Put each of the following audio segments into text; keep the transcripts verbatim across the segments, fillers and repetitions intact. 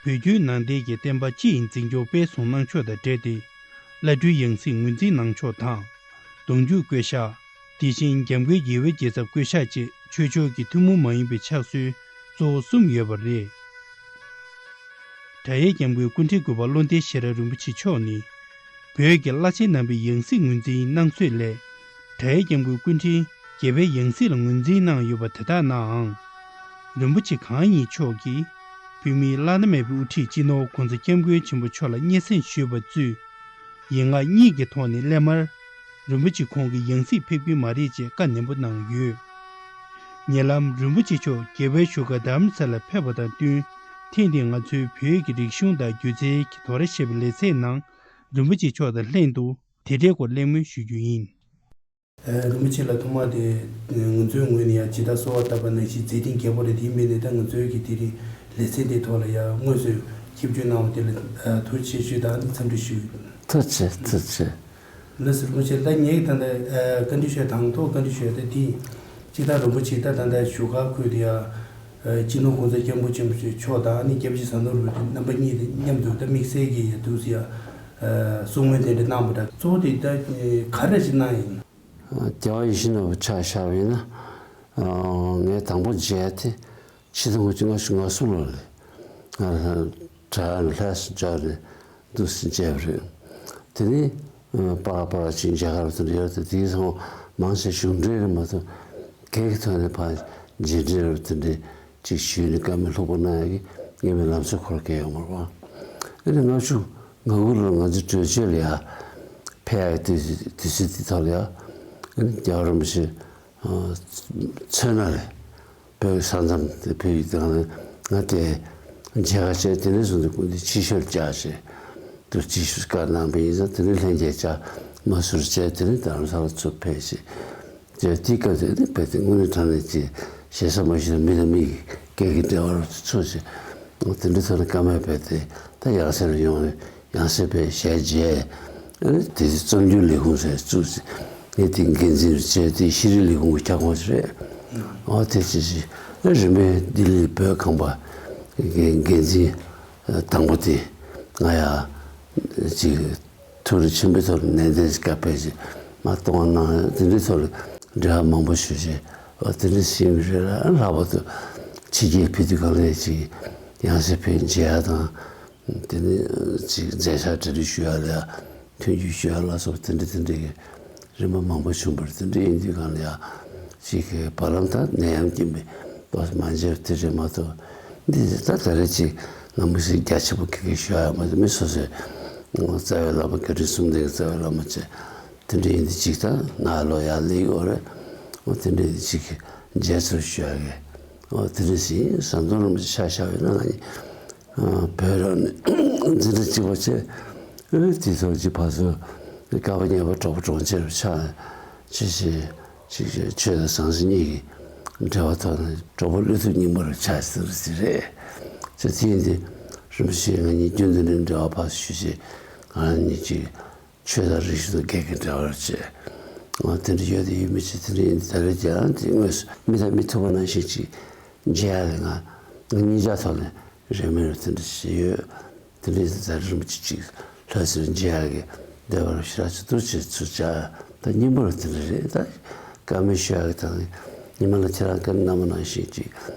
བོད་བརྒྱུད་ནང་བསྟན་གྱི་བསྟན་པ་སྤྱི་ཡི་འཛིན་སྐྱོང་སྤེལ་གསུམ་གནང་ཕྱོགས་དང་འབྲེལ་ཏེ། བླ་སྤྲུལ་ཡང་སྲིད་ངོས་འཛིན་གནང་ཕྱོགས་དང་། གདུང་རྒྱུད་བསྐོ་བཞག་དེ་བཞིན་འཇམ་མགོན་རྒྱལ་བའི་རྒྱལ་ཚབ་བསྐོ་བཞག་བཅས་ཆོས་ཕྱོགས་ཀྱི་ཐུན་མོང་མ་ཡིན་པའི་ཕྱག་སྲོལ་གཙོ་བོ་གསུམ་ཡོད་པ་རེད། དགྲ་ཡའི་སྐྱབས་མགོན་སྐུ་ཕྲེང་དགུ་པ་བློ་ལྡན་ཤེས་རབ་རིན་པོ་ཆེ་མཆོག་ནི། བོད་ཀྱི་བླ་ཆེན་རྣམ་པའི་ཡང་སྲིད་ངོས་འཛིན་གནང་ཚུལ་ལས། དགྲ་ཡའི་སྐྱབས་མགོན་སྐུ་ཕྲེང་བརྒྱད་པའི་ཡང་སྲིད་ལ་ངོས་འཛིན་གནང་ཡོད་པ་དེ་དག་ནའང་། རིན་པོ་ཆེ་གང་ཉིད་མཆོག་གིས། བོད་མིའི་བླ་ན་མེད་པའི་དབུ་ཁྲིད་སྤྱི་ནོར་༸གོང་ས་༸སྐྱབས་མགོན་ཆེན་པོ་མཆོག་ལ་སྙན་སེང་ཞུས་པ་གཙོས། ཡན་ལག་གཉིས་ཀྱི་ཐོག་ནས་སླད་མར། རིན་པོ་ཆེ་ཁོང་གི་ཡང་སྲིད་ཕེབས་ཀྱི་མ་རེད་ཅེས་བཀའ་ནན་པོ་གནང་ཡོད། ཉེ་ལམ་རིན་པོ་ཆེ་མཆོག་རྒྱལ་བའི་བཞུགས་སྒར་དྷ་རམ་ས་ལར་ཕེབས་པ་དང་བསྟུན། ཐེངས་འདིའི་ང་ཚོའི་བོད་ཀྱི་རིག་གཞུང་དང་སྒྱུ་རྩལ་གྱི་དོ་ར་ཞེས་པའི་ལེ་ཚན་ནང་། རིན་པོ་ཆེ་མཆོག་དང་ལྷན་དུ་དེ་འབྲེལ་སྐོར་གླེང་མོལ་ཞུ་རྒྱུ་ཡིན། ཨ། རིན་པོ་ཆེ་ལ་ཐོག་མ་དེ་ང་ཚོའི་ངོས་ནས་ཡང་ཇི་ལྟར་གསོལ་བ་བཏབ་པ་ནང་བཞིན་མཛད་འཕྲིན་རྒྱས་པོ་རེད། དེ་མིན་ནས་ད་ང་ཚོའི་གི་དེ་རིང་ལེ་ཚན་དེའི་ཐོག་ལ་ཡང་དངོས་སུ་ཞིབ་འཇུག་གནང་བ་དེ་ལ་ཐུགས་རྗེ་ཆེ་ཞུ་དང་འཚམས་འདྲི་ཞུ། ཐུགས་རྗེ་ཆེ། ཐུགས་རྗེ་ཆེ། ལགས་སོ། རིན་པོ་ཆེ་ད་ངས་ད་ལྟ་ཨ་བཀའ་འདྲི་ཞུ་དང་ཐོག་བཀའ་འདྲི་ཞུ་ད་དེ་གཅིག་ད་རིན་པོ་ཆེ་ད་ད་ལྟ་བཞུགས་སྒར་ཁུལ་དུ་ཡང་སྤྱི་ནོར་༸གོང་ས་༸སྐྱབས་མགོན་ཆེན་པོ་མཆོག་དང་ནི་སྐྱབས་རྗེ་ཟམ་གདོང་རིན་པོ་ཆེ་རྣམ་པ་གཉིས་དང་མཉམ་དུ་ད་དམིགས་བསལ་གྱི་ཡང་དུས་སུ་ཡང་གསུང་མོལ་དེ་འདྲ་གནང་བ་འདྲ། གཙོ་བོ་དེ་ད་ག་རེ་ཞིག་གནང་ཡིན། རྒྱལ་བ་ཡིད་བཞིན་ནོར་བུ་ཆ་བཞག་པ་ཡིན་ན། ངས་དང་པོ་མཇལ་དེ་ཕྱི་ཟླ་དགུ་པའི་ལྔ་བཅུ་ང་གསུམ་ལོ་ལ་ང་དྲ་ལྷ་སུ་འཇགས་ནས་འདུག་སེ་མཇལ་བ་རེད། དེ་ནས་པ་ལགས་པ་ལགས་ཅིག་མཇལ་ཁ་རུ་དེ་འདྲ་ཡོད་དེ། དེའི་སོང་མང་ཆེ་གཞུང་འབྲེལ་རེད་མ་གཏོགས་སྒེར་གྱི་ཐོག་ནས་ཕར་མཇལ་འཕྲད་རུ་དེ་འདྲའི་ཅིག་ཞུས་ནས་བཀའ་མོལ་ལྷུག་པོ་གནང་ཡག་གི་ངས་མི་ལམ་སང་འཁོར་གྱི་ཡོད་མ་རེད་པ། ཨ་ནི་ལྔ་བཅུ་ང་དགུ་ལོར་ང་ཚོ་བྲོས་བྱོལ་ལ་ཡར་ཕེབས་ཡག་གི་དུས་དུས་ཚོད་དེ་ཐོག་ལ་ཡ། ཨ་ནི་རྒྱལ་བ་རིན་པོ་ཆེ་མཚོ་སྣ་ལ་བོད་ཀྱི་ས་མཚམས་དེ་བོད་ཡིག་དེ་ག་ནས་ང་དེ་མཇལ་ཁ་བྱས། དེ་ནས་བཟུང་སྟེ་སྐུ་མདུན་ཕྱི་བཤོལ་བཅར་བྱས་འདུག་ཅེས་ཞུ་བཀའ་གནང་བ་ཡིན་ཙང་། དེ་ནས་ལྷན་རྒྱས་བཅར་མ་ཟུར་བྱས། དེ་ནས་རྡ་རམ་ས་ལ་ཚུར་ཕེབས་བྱས། དེ་དུས་སྐབས་དེ་ནི་བོད་དེ་དངོས་གནས་དྲང་གནས་ཀྱི་ཞེ་ས་མ་ཞུ་ན་མི་དང་མི་ཡི་སྐད་ཀྱི་འབྲེལ་བ་རུ་ཚུད་ཅིང་། དེ་འདྲའི་ཐོག་ནས་བཀའ་མོལ་བས་ཏེ་ད་ཡང་སེ་རུ་ཡོང་བའི་ཡང་སེ་བའི་ཞལ་མཇལ། ཨ་ནི་དེ་ཚོ་རྩོམ་སྒྱུར་ལས་ཁུངས་ཟེར་བཙུགས་ཏེ། ངས་དེ་འགན་འཛིན་རུ་བྱས་ཏེ་ཤེས་རིག་ལས་ཁུངས་ཀྱི་ཁྱབ་ཁོངས་ཤིག་རེད། འོ་དེ་ཅི་ཞིག་རིམ་པས་ལྡི་ལི་བོད་ཁང་པ་གི་འགན་འཛིན་དང་པོ་དེ་ང་ཡང་ཅིག་ཐུགས་རེ་ཆེན་པོའི་ཐོག་ནས་ནན་ཏན་ཞིག་བཀའ་ཕེབས་ཤིག་མ་གཏོང་བ་གནང་། དེ་འདྲའི་ཐོག་ལ་འབྲེལ་བ་མང་པོ་ཞུ་བྱས། འོ་དེ་འདྲའི་ཞིག་རེད་ལ། ལྷག་པར་དུ་ཕྱི་རྒྱལ་ཕེབས་དུས་གང་ལས་ཅིག་ཡང་སེ་ཕེབས་མཇལ་ཡ་དང་། དེ་ནས་ཅིག་མཛད་འཆར་གྲ་སྒྲིག་ཞུ་ཡ་ལ་ཡ་མཐུན་འགྱུར་ཞུ་ཡ་ལ་སོགས་པ་དེ་འདྲ་དེ་འདྲའི་རིམ་པ་མང་པོ་བྱུང་བར། དེ་འདྲ་ཡིན་དུས་གང་ལ་ཡ་ཅིག་གི་བར་ལམ་དང་ནད་ཡམས་ཀྱིས་མི་ཏོག་མ་མཇལ་བ་དེ་རེད་མ་གཏོགས། འདི་ད་ད་རེས་ཅིག་ང་མི་སེར་རྒྱ་ཆེ་པོ་གི་གི་ཞུ་ཡ་མ་གཏོགས། མི་སོ་སོའི་རྩ་བའི་བླ་མ་བཀའ་དྲིན་གསུམ་ལྡན་གྱི་རྩ་བའི་བླ་མ་བཅས་དེ་འདྲ་ཡིན་དུས་ཅིག་ད་ནང་ལོགས་ཡར་སླེབས་ཡོད་རེད། འོ་དེ་འདྲ་ཡིན་དུས་ཅིག་གི་མཇལ་ཚུལ་ཞུ་ཡ་གི། འོ་དེ་འདྲ་ཞིག་ཟམ་གདོང་རིན་པོ་ཆེ་ཆ་བཞག་པ་ཡིན་ན། ང་གཉིས་བོད་རང་ནས་འཛིན་གྲྭ་གཅིག་པ་བྱས། དེ་ཚོ་གཅིག་ཕར་ཚུར་དགའ་བ་ཉེ་བ་གྲོགས་པོ་གྲོགས་མཆེད་རུ་ཆགས། ཅི་ཞིག་ཅིག་ཆོས་དང་ཟང་ཟིང་གཉིས་ཀྱི་འབྲེལ་བ་ཐོག་ནས་གྲོགས་པོ་བློ་ཐུབ་རྙིང་པ་རུ་ཆགས་ཟེར་ཟེར་རེད། ཅེས་དེ་ཡིན་དུས་རིན་པོ་ཆེ་ང་གཉིས་རྒྱུན་དུ་ནས་འབྲེལ་བ་ཕར་ཞུ་བྱས། ང་གཉིས་ཀྱིས་ཆོས་དང་རིག་གཞུང་དང་སྒེར་གྱི་འབྲེལ་བར་བྱས། འོ་དེ་འདྲ་ཡོད་དེ་ཡོད་མི་ཅིག་དེ་འདྲ་ཡིན་དུས། ད་རེས་ཀྱང་དེ་དངོས་སུ་མི་དང་མི་ཐུག་པ་ནང་བཞིན་ཅིག་མཇལ་ཡ་ལ་ང་ང་གཉིས་ཆ་ཐོག་ནས་རེ་སྨོན་རེ་དེ་འདྲ་ཞིག་ཡོད། དེ་འདྲ་ཡིན་དུས་ད་རིན་པོ་ཆེ་ཅིག་ལྷ་སར་མཇལ་ཡ་གི་འདོད་པ་རུ་ཞེ་དྲག་ཅིག་འདུག་ཅེས་ཚུར་བཅར། ད་རྙིང་པ་རུ་དེ་འདྲ་རེད། ད་བཀའ་མོལ་ཞུ་ཡ་གི་ད་ཉི་མ་ལ་ཁྱེད་རང་བཀའ་གནང་བ་ནང་བཞིན་ཅིག་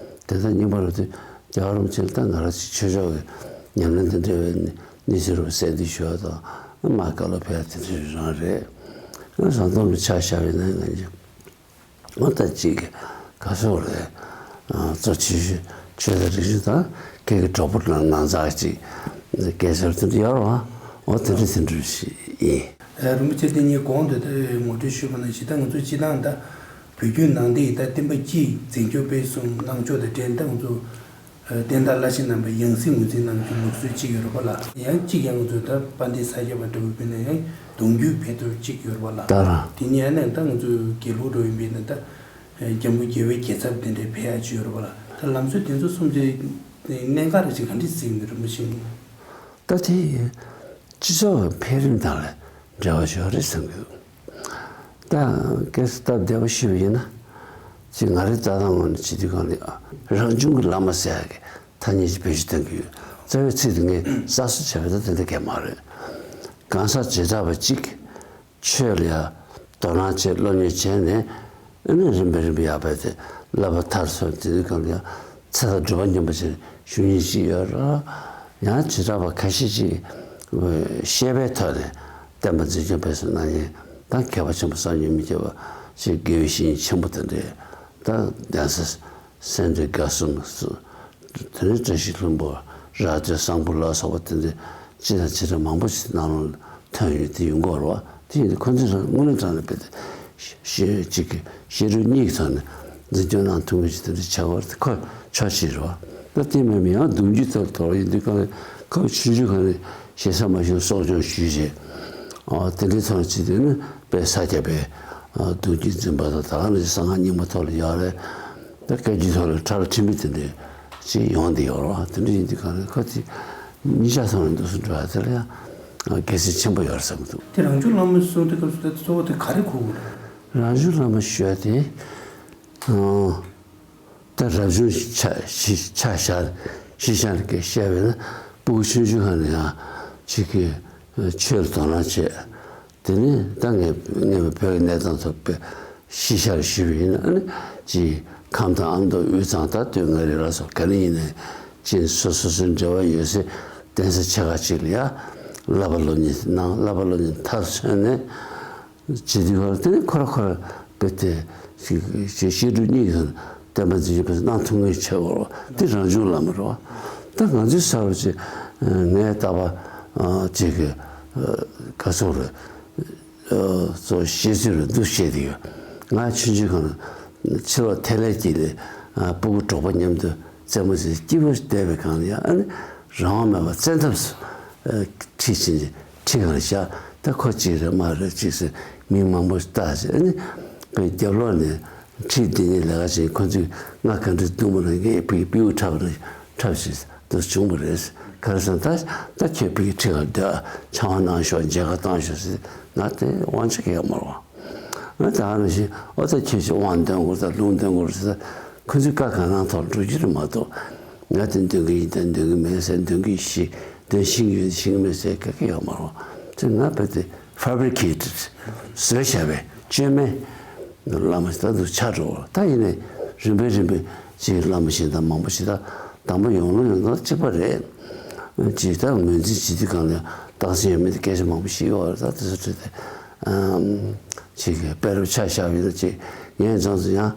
དེ་ད་རྙིང་པ་རུ་དེ་རྒྱལ་བ་རིན་པོ་ཆེ་ལ་ད་ང་རང་ཅིག་ཆོས་ཕྱོགས་ཀྱི་ཉམས་ལེན་དང་འབྲེལ་བའི་གནས་ཚུལ་རུ་གསལ་འདེབས་ཞུ་བ་དང་། མར་བཀའ་སློབ་ཕེབས་ཡ་དེ་འདྲ་རང་རེད། ང་ཟམ་གདོང་རུ་ཆ་བཞག་པ་ཡིན་ན་ང་གཉིས་འོ་ད་ཅིག་ག་སོགས་རེད། གཙོ་ཆེ་ཤོས་ཆོས་དང་རིག་གཞུང་དང་སྒེར་གྱི་གྲོགས་པོ་ནང་ནང་ཚགས་ཅིག་སྐད་ཆ་དེ་འདྲ་ཡོད་རེད་པ། འོ་དེ་འདྲ་དེ་འདྲ་ཞིག་ཡིན། རིན་པོ་ཆེ་དེ་ངས་གོང་དུ་ད་ངོ་སྤྲོད་ཞུས་པ་ནང་བཞིན། ད་ང་ཚོ་སྤྱིར་བཏང་ད་བོད་བརྒྱུད་ནང་བསྟན་ཡི་ད་བསྟན་པ་སྤྱི་ཡི་འཛིན་སྐྱོང་སྤེལ་གསུམ་གནང་ཕྱོགས་དང་འབྲེལ་ནས། ད་ང་ཚོ་བསྟན་བདག་བླ་ཆེན་རྣམ་པའི་ཡང་སྲིད་ངོས་འཛིན་གནང་རྒྱུ་ལུགས་སྲོལ་གཅིག་ཡོད་རེད་པ་ལགས། ཡང་གཅིག་ཡང་ང་ཚོ་ད་དཔལ་ལྡན་ས་སྐྱ་པ་འདྲ་བོ་ཡིན་ན་ཡང་གདུང་རྒྱུད་ཕེབས་ཐུབ་གཅིག་ཡོད་རེད་པ་ལགས། ད་རང་དེ་ནས་ཡང་ན་ད་ང་ཚོ་དགེ་ལུགས་འདྲ་བོ་ཡིན་པ་ཡིན་ན་ད་སྐྱབས་མགོན་རྒྱལ་བའི་རྒྱལ་ཚབ་དེ་འདྲའི་ཕེབས་ཡག་ཅིག་ཡོད་རེད་པ་ལགས། ད་ལམ་སྲོལ་དེ་ཚོ་གསུམ་ཆའི་གནད་འགག་རེ་ཅིག་ག་འདྲས་གཟིགས་ནས་རིན་པོ་ཆེ། ད་དེ་སྤྱི་ཚོགས་ཀྱི་འཕེལ་རིམ་དང་ལ་འབྲེལ་བ་ཡོད་རེད་བསམ་གྱི་འདུག་ད་གལ་སྲིད་སྟབས་བདེ་པོ་ཞུས་པ་ཡིན་ན། ཅིག་ང་རའི་ལྟ་སྟངས་ངོས་ནས་བྱེད་དུས་གང་ལ་རང་བྱུང་གི་བླ་མ་ཟེར་ཡག་གི་ཐ་སྙད་ཅིག་བེད་སྤྱོད་གཏོང་གི་ཡོད། རྩ་བའི་ཚིག་དེ་ངས་གསར་བཟོ་བྱས་པ་ད་དེ་འདྲ་གས་མ་རེད། གང་ཟག་བྱེ་བྲག་པ་གཅིག་ཆོས་ལ་ཡང་དོ་སྣང་བྱས་སློབ་གཉེར་བྱས་ནས། ཨ་ནི་རིམ་པས་རིམ་པས་ཡར་བས་ཏེ་བསླབ་པ་མཐར་སོན། དེ་དུས་གང་ལ་ཡང་ཚེ་དང་སྒྲུབ་པ་མཉམ་པ་ཞིག་ཞུ་མཁན་ཅིག་ཡོད་རེད། ཡང་བྱེ་བྲག་པ་ཁ་ཤས་ཅིག་བཤད་པའི་ཐོག་ནས་བསྟན་པ་འཛིན་སྐྱོང་སྤེལ་གསུམ་གནང་མཁན་ད་མཁས་པ་ཆེན་པོ་བསམ་གྱིས་མི་ཁྱབ་པ་ཅིག་དགེ་བའི་བཤེས་གཉེན་ཆེན་པོ་དེ་འདྲས་ད་གདན་ས་སེ་འབྲས་དགའ་གསུམ། དེ་ནས་བཀྲ་ཤིས་ལྷུན་པོ། རྭ་སྟོད་བསང་ཕུ་ལ་སོགས་པ་དེ་འདྲའི་སྤྱི་དང་བྱེ་བྲག་མང་པོ་ཞིག་ནང་ལ་ཐོན་ཡོད་དེ་ཡོང་གི་ཡོད་རེད་བ། དེ་ཡིན་དུས་ཁོ་ཚོས་རང་དངོས་གནས་དྲང་གནས་དཔེ་དེ་ཤེས་གཅིག་གི་ཤེས་རབ་གཉིས་ཀྱི་ཐོག་ནས་འཛིན་སྐྱོང་གནང་ཐུབ་མཁན་ཞིག་དེ་འདྲ་བྱ་བར་དེ་ཁོ་ཕྱོགས་གཅིག་རེད་བ། ད་དེ་མིན་པའི་ཡང་གདུང་རྒྱུད་ལྟར་དོར་ཡིན་དུས་གང་ལ་ཁོ་ཆུང་ཆུང་གང་ལ་ཞེ་ས་མ་ཞུ་གསོ་སྐྱོང་ཞུས་རྗེས། ཨ་དེ་འདྲའི་ཐོག་ནས་བྱས་དུས་ནི་དཔེ་ས་སྐྱ་པའི་གདུང་རྒྱུད་འཛིན་པ་དང་ད་ག་ནང་བཞིན་གསང་སྔགས་རྙིང་མ་ཐོག་ལ་ཡོད་རེད། ད་སྐད་ཅིག་ཐོག་ལ་ཁྲ་ལ་ཁྲིམས་དཔེ་དེ་འདྲའི་ཅིག་ཡོང་བསྡད་ཡོད་རེད་བ། དེ་འདྲ་ཡིན་དུས་གང་ལ་ཁོ་དེ་གཉིས་ཆ་ཚང་ལ་འདུག་སེ་འགྲོ་ཡ་དེ་ལ་ཡང་དགེ་མཚན་ཆེན་པོ་ཡོད་རེད་བསམ་གྱི་འདུག་དེ་རང་བྱུང་བླ་མ་གསུང་དུས་སྐབས་སུ་ད་གཙོ་བོ་དེ་ག་རེ་གོ་དགོས་རེད། རང་བྱུང་བླ་མ་ཞུ་ཡ་དེ་ཨང་། ད་རབ་བྱུང་ཆ་ཤི་ཆ་ཤར་ཤི་ཤར་གྱི་བཤད་པས་ན་སྤུ་གུ་ཆུང་ཆུང་ཁ་ནས་ཡང་ཅིག་གི་ཆོས་ལ་དོ་སྣང་བྱས། དེ་ནས་ད་ངས་ངས་བོད་ཀྱི་གནས་སྟངས་ཐོག་པའི་ཤི་ཤར་ཞུས་པ་ཡིན་ན་ཨ་ནི་ཅིག་ཁམས་དང་ཨ་མདོ་དབུས་གཙང་ད་སྟོད་མངའ་རིས་ལ་སོགས་ག་ནས་ཡིན་ནའི་ཅིག་སོ་སོ་སོའི་འབྲེལ་བ་ཡོད་སའི་གདན་ས་ཆེ་ཁག་ཅིག་ལ་ཡང་བསླབ་པ་སློབ་གཉེར་གནང་། བསླབ་པ་སློབ་གཉེར་མཐར་སོན་ནས། བྱེད་དུས་ཁོ་རང་དེ་ནས་ཁོ་ར་ཁོ་ར་དཔེ་དེ་ཞིག་ཞིག་བཤད་སྒྲུབ་གཉིས་ཀྱི་བསྟན་པ་འཛིན་སྐྱོང་སྤེལ་གསུམ་གནང་ཐུབ་མཁན་བྱེད་དགོས་རེད་བ། དེ་རང་བྱུང་བླ་མ་རེད་བ། ད་ང་ཚོའི་ས་བབ་ཅིག་ངའི་ལྟ་བ་ཅིག་གི་ག་ཚོད་རེད། ཚོ་བཤད་ཚུལ་རེད་འདུག་བཤད་དེ་ཡོད། ང་ཆུང་ཆུང་གང་ཕྱི་ལོགས་ཐལ་ལེ་སྐྱིད་ལས་སྤུ་གུ་གྲོགས་པོ་མཉམ་དུ་རྩེད་མོ་ཟེར་སྐྱིད་པོ་བསྡད་པའི་སྒང་ལ་ཡང་ཨ་ནི་རང་དབང་མེད་པར་བཙན་ཐབས་སུ་ཁྲིད་ཕྱིན་ཅིང་ཁྲིད་གང་བཞག་ད་ཁོ་གཅིག་རེད་མ་རེད་ཅིག་ཟེར་མི་མང་པོ་ལྟ་ཟེར་ཨ་ནི་པའི་རྒྱབ་ལོགས་ནས་ཁྲིད་འདི་ནས་ལས་ཀ་བྱེད་ཁོ་ཚོས་ང་ག་འདྲ་སྡུག་མོ་རེད་ངས་པི་པིའུ་འཁྲབ་རེད་འཁྲབ་ཞིག་ཏུ་བྱུང་བ་རེད། ག་རེ་ཟེར་ན་ད་ད་ཁྱོད་ཕ་གི་ཁྲི་ཁར་སྡོད་ཨ། ཆང་བ་གནང་ཤོག་མཇལ་ཁ་བཏང་ཤོག་ཟེར་ང་དེ་དབང་ཆ་གང་ཡང་མ་རེད་བ། ང་ད་ག་ནང་བཞིན་ཨོ་ད་ཁྱོད་ཀྱིས་དབང་འདོན་དགོས་ད་ལུང་འདོན་དགོས་ཟེར་ད་ཁོ་ཚོས་བཀའ་གང་གནང་ཐོག་འགྲོ་རྒྱུ་རེད་མ་གཏོགས་ང་དེ་འདོན་གི་ཡིན་ད་འདོན་གི་མེད་ཟེར་འདོན་གི་ཤི་འདོན་ཤེས་ཀྱི་ཡོད་ཤེས་ཀྱི་མེད་ཟེར་ག་གེ་ཡོད་མ་རེད་བ། དེ་ང་བས་དེ་fabricated་བཟོས་བཞག་པའི་བཅོས་མའི་བླ་མ་ཞིག་ད་དུ་ཆགས་འགྲོ་བ་ད་ཡིན་ནའི་རིམ་པས་རིམ་པས་ཅིག་བླ་མ་གཞན་དང་མང་པོ་ཞིག་ད་དང་པོ་ཡོང་ལུགས་ཡོང་སྟངས་གཅིག་པ་རེད། ཅིག་ད་ངོས་འཛིན་བྱེད་དུས་གང་ལ་རྟགས་མཚན་ཡོད་མེད་དེ་སྐད་ཆ་མང་པོ་ཞིག་ཡོད་རེད་ད་དེ་ཚོ་བྲིས་ཏེ་ཅིག་དཔེ་རབ་ཆ་བཞག་ཡོད་ན་ཅིག་ངས་ཙང་ཙང་ཡང་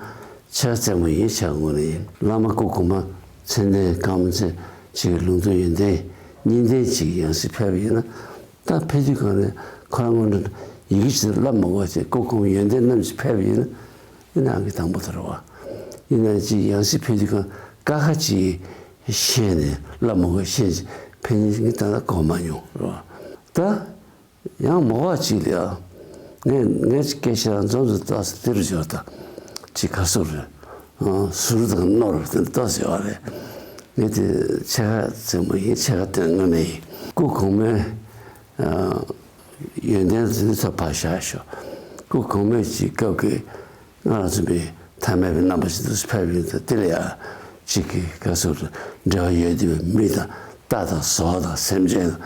ཆ་རྩེད་མོ་ཡིན་ཆ་དངོས་ནས་ཡིན་བླ་མ་སྐུ་གོང་མ་མཚན་ལྡན་གང་མཚན་ཅིག་ལུང་སྟོན་ཡོན་ཏན་གཉིས་ལྡན་ཅིག་ཡང་སྲིད་ཕེབས་པ་ཡིན་ན། ད་ཕེབས་དུས་གང་ནས་ཁོ་རང་སྔོན་འགྲོ་ཡི་གེ་ཅིག་བསླབ་མ་དགོས་ཅེས་སྐུ་གོང་ཡོན་ཏན་རྣམས་ཀྱིས་ཕེབས་ཡིན་ན་ཨ་ནི་ཨང་ཀི་དང་པོ་དེ་རེད་བ། ཡིན་ན་ཅིག་ཡང་སྲིད་ཕེབས་དུས་གང་ཀ་ཁ་ཅིག་ཤེས་ནས་བསླབ་མ་དགོས་ཤེས་ཅིག་ཕེབས་ཡིན་ངས་ད་ལྟ་གོ་མ་མྱོང་རེད་བ། ད་ཡང་མོ་བ་ཅིག་ལ་ཡང་ངས་ངས་ཅིག་སྐད་ཆ་འཛོམས་སུ་ལྟ་སུ་དེ་རུ་འབྱོར་ད་ཅིག་ག་སུ་རེད། ཟུར་དང་ནོར་དེ་ལྟ་ཟེར་བ་རེད། ངས་དེ་ཆེ་ཁ་རྩེད་མོ་ཡིན་ཆེ་ཁ་དོན་དངོས་གནས་ཡིན། སྐུ་གོང་མའི་ཡོན་ཏན་ཟིན་ཚ་ཕར་བཞག་ཤོག་སྐུ་གོང་མས་ཅིག་སྐབས་ཀྱི་སྔར་བྱུང་བའི་ཐ་མལ་པའི་རྣམ་པ་ཞིག་ཏུ་ཕེབས་ཡོད་དེ་དེ་ལ་ཡང་ཅིག་གི་ག་སོགས་སུ་འབྲེལ་བ་ཡོད་དེ་བའི་མི་དང་རྟ་དང་ཟོག་དང་སེམས་ཅན་དང་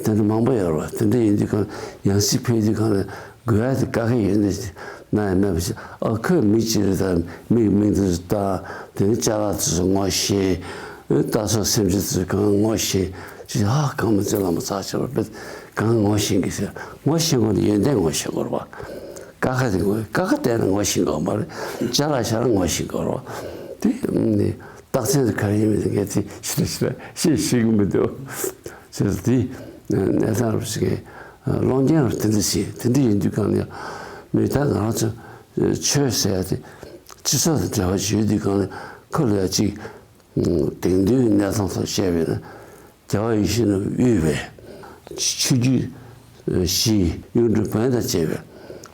དེ་འདྲ་མང་པོ་ཡོད་རེད་བ། དེ་འདྲ་ཡིན་དུས་གང་ཡང་སྲིད་ཕེབས་དུས་གང་ལ་དགོས་ཡ་དེ་དཀའ་ཁག་ཡོད་འདི་ན་ཡང་མེད་པ་ཞིག་ཨ་ཁོས་མི་གཅིག་རེད་ད་མིག་མིག་འདི་ལྟ་དེ་ནི་ཅ་ལག་དེ་ཚོ་ངོ་ཤེས། རྟ་སོགས་སེམས་ཅན་ཚོ་གང་ངོ་ཤེས། ཅི་ཧ་གང་མི་ཚེ་ལ་མ་ཚར་ཆེ་བར་བེད་གང་ངོ་ཤེས་ཀྱི་ཟེར་ངོ་ཤེས་དགོས་ན་ཡོན་ཏན་ངོ་ཤེས་དགོས་རེད་བ། ཀ་ཁ་དེ་ངོ་ཀ་ཁ་བལྟས་ན་ངོ་ཤེས་དགོས་མ་རེད། ཅ་ལག་ཤར་ངོ་ཤེས་དགོས་རེད་བ། དེ་ནི་རྟགས་མཚན་དེ་ག་རེ་ཡིན་མིན་དེ་ངས་དེ་ཤེས་ཤེས་ཤེས་ཤེས་ཀྱི་མི་འདུག་ཟེར་དེ་གནས་སྟངས་རབ་ཞིག་གི་བློ་འགྱན་རབ་དེ་འདྲ་ཞིག་དེ་འདྲ་ཡིན་དུས་གང་ལ་ཡང་མི་ད་ང་རང་ཚོ་ཆོས་ཟེར་ཡ་དེ་སྤྱི་ཚོགས་དང་འབྲེལ་བ་ཡོད་དུས་གང་ལ་ཁོ་ལ་ཡ་ཅིག་དེང་དུས་གནས་སྟངས་ཐོག་བཤད་པས་ན་རྒྱལ་བ་ཡིད་བཞིན་ནོར་བུས་དབུས་པའི་ཆོས་བརྒྱུད་བཞིའི་གཡུང་དྲུང་བོན་དང་བཅས་པའི་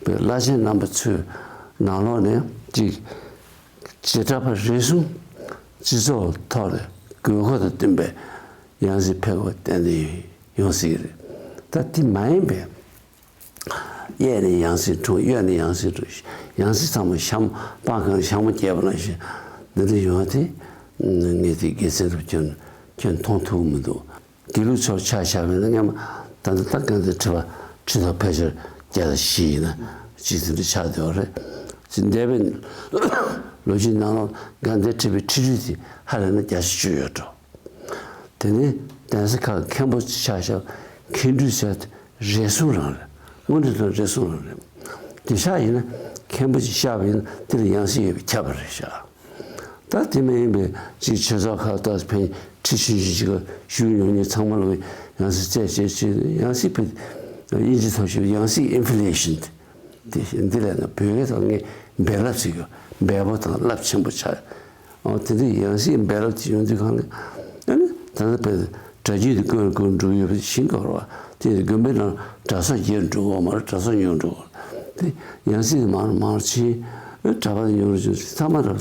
པའི་བླ་ཆེན་རྣམ་པ་ཚོའི་ནང་ལོགས་ནས་གཅིག་བྱེ་བྲག་པ་རེ་ཟུང་སྤྱི་ཚོགས་ཐོག་ལ་དགོས་མཁོ་དང་བསྟུན་པའི་ཡང་སྲིད་ཕེབས་དགོས་ཏན་ཏན་ཡོང་སྲིད་ཀྱི་རེད། ད་དེ་མ་ཡིན་པའི། གཡས་ནས་ཡང་སྲིད་འཁྲུངས་གཡོན་ནས་ཡང་སྲིད་འཁྲུངས་ཡང་སྲིད་ཚང་མ་ཤམ་སྤང་གང་ཤང་མ་སྐྱེས་པ་ནང་བཞིན་འདི་འདྲ་ཡོང་བ་དེ་ངས་དེ་དགེ་མཚན་རུ་ཁྱོན་ཁྱོན་མཐོང་ཐུབ་མི་འདུག་དགེ་ལུགས་ཚོར་ཆ་བཞག་པ་ཡིན་ན། སྔོན་མ་ད་ལྟ་ད་དགའ་ལྡན་ཁྲི་པ་ཁྲི་ཐོག་ཕལ་ཆེར་བརྒྱ་དང་བཞི་ཡིན་ན་ཅིག་དེ་འདྲ་ཆགས་བསྡད་པ་རེད། ཅིག་འདས་པའི་ལོ་རྒྱུས་ནང་ལ་དགའ་ལྡན་ཁྲི་པའི་ཁྲི་ཁྲི་དེ་ཧ་ལས་ན་བརྒྱ་ཆ་བཅུ་ཡོད་འགྲོ། དེ་ནས་གདན་ས་ཁག་མཁན་པོ་ཆ་བཞག་མཁན་སྤྲུལ་ཟེར་དེ་རེ་ཟུང་རང་རེད། དངོས་འབྲེལ་དང་རེ་ཟུང་རང་རེད། དེང་སང་ཡིན་ན་མཁན་པོ་ཅིག་བཞག་པ་ཡིན་ན་དེ་ལ་ཡང་སྲིད་ཡོད་པས་ཁྱབ་པ་རེད་ཤག་ད་དེ་མ་ཡིན་པའི་ཅིག་ཆོས་ཚོགས་ཁག་ཏུ་ཕན་ཁྲི་ཆུང་ཆུང་ཅིག་ག་བཞུགས་མྱོང་མྱོང་ཚང་མ་ལ་ཡང་སྲིད་བསྩལ་བྱས་ཅིག་ཡང་སྲིད་ཕེབས། དབྱིན་ཇི་ཐོག་ཞུ་ཡང་སྲིད་ཨིན་ཕི་ལེ་ཤན་དེ་འདི་ལས་ན་བོད་སྐད་ཐོག་ངས་འབེལ་རླབས་ཟེར་གྱི་འབེལ་པོ་དང་རླབས་ཆེན་པོ་ཆགས། ཨོ་དེ་འདྲའི་ཡང་སྲིད་འབེལ་རླབས་ཅིག་ཡོང་དུས་གང་ལ་ཨ་ནི་ད་ལྟ་བོད་སྒྲ་བརྒྱུད་དེ་ཀུན་ལ་ཀུན་འགྲོ་ཡོད་པ་ཤིང་དཀར་བ་དེ་དགོན་པའི་ནང་གྲྭ་ས་བརྒྱད་འགྲོ་གི་ཡོད་མ་རེད། གྲྭ་ས་ཉུང་འགྲོ་གི་དེ་ཡང་སྲིད་མང་རུ་མང་རུ་ཕྱིན། གྲྭ་པ་ཉུང་རུ་ཕྱིན་ཚང་མ་རབ་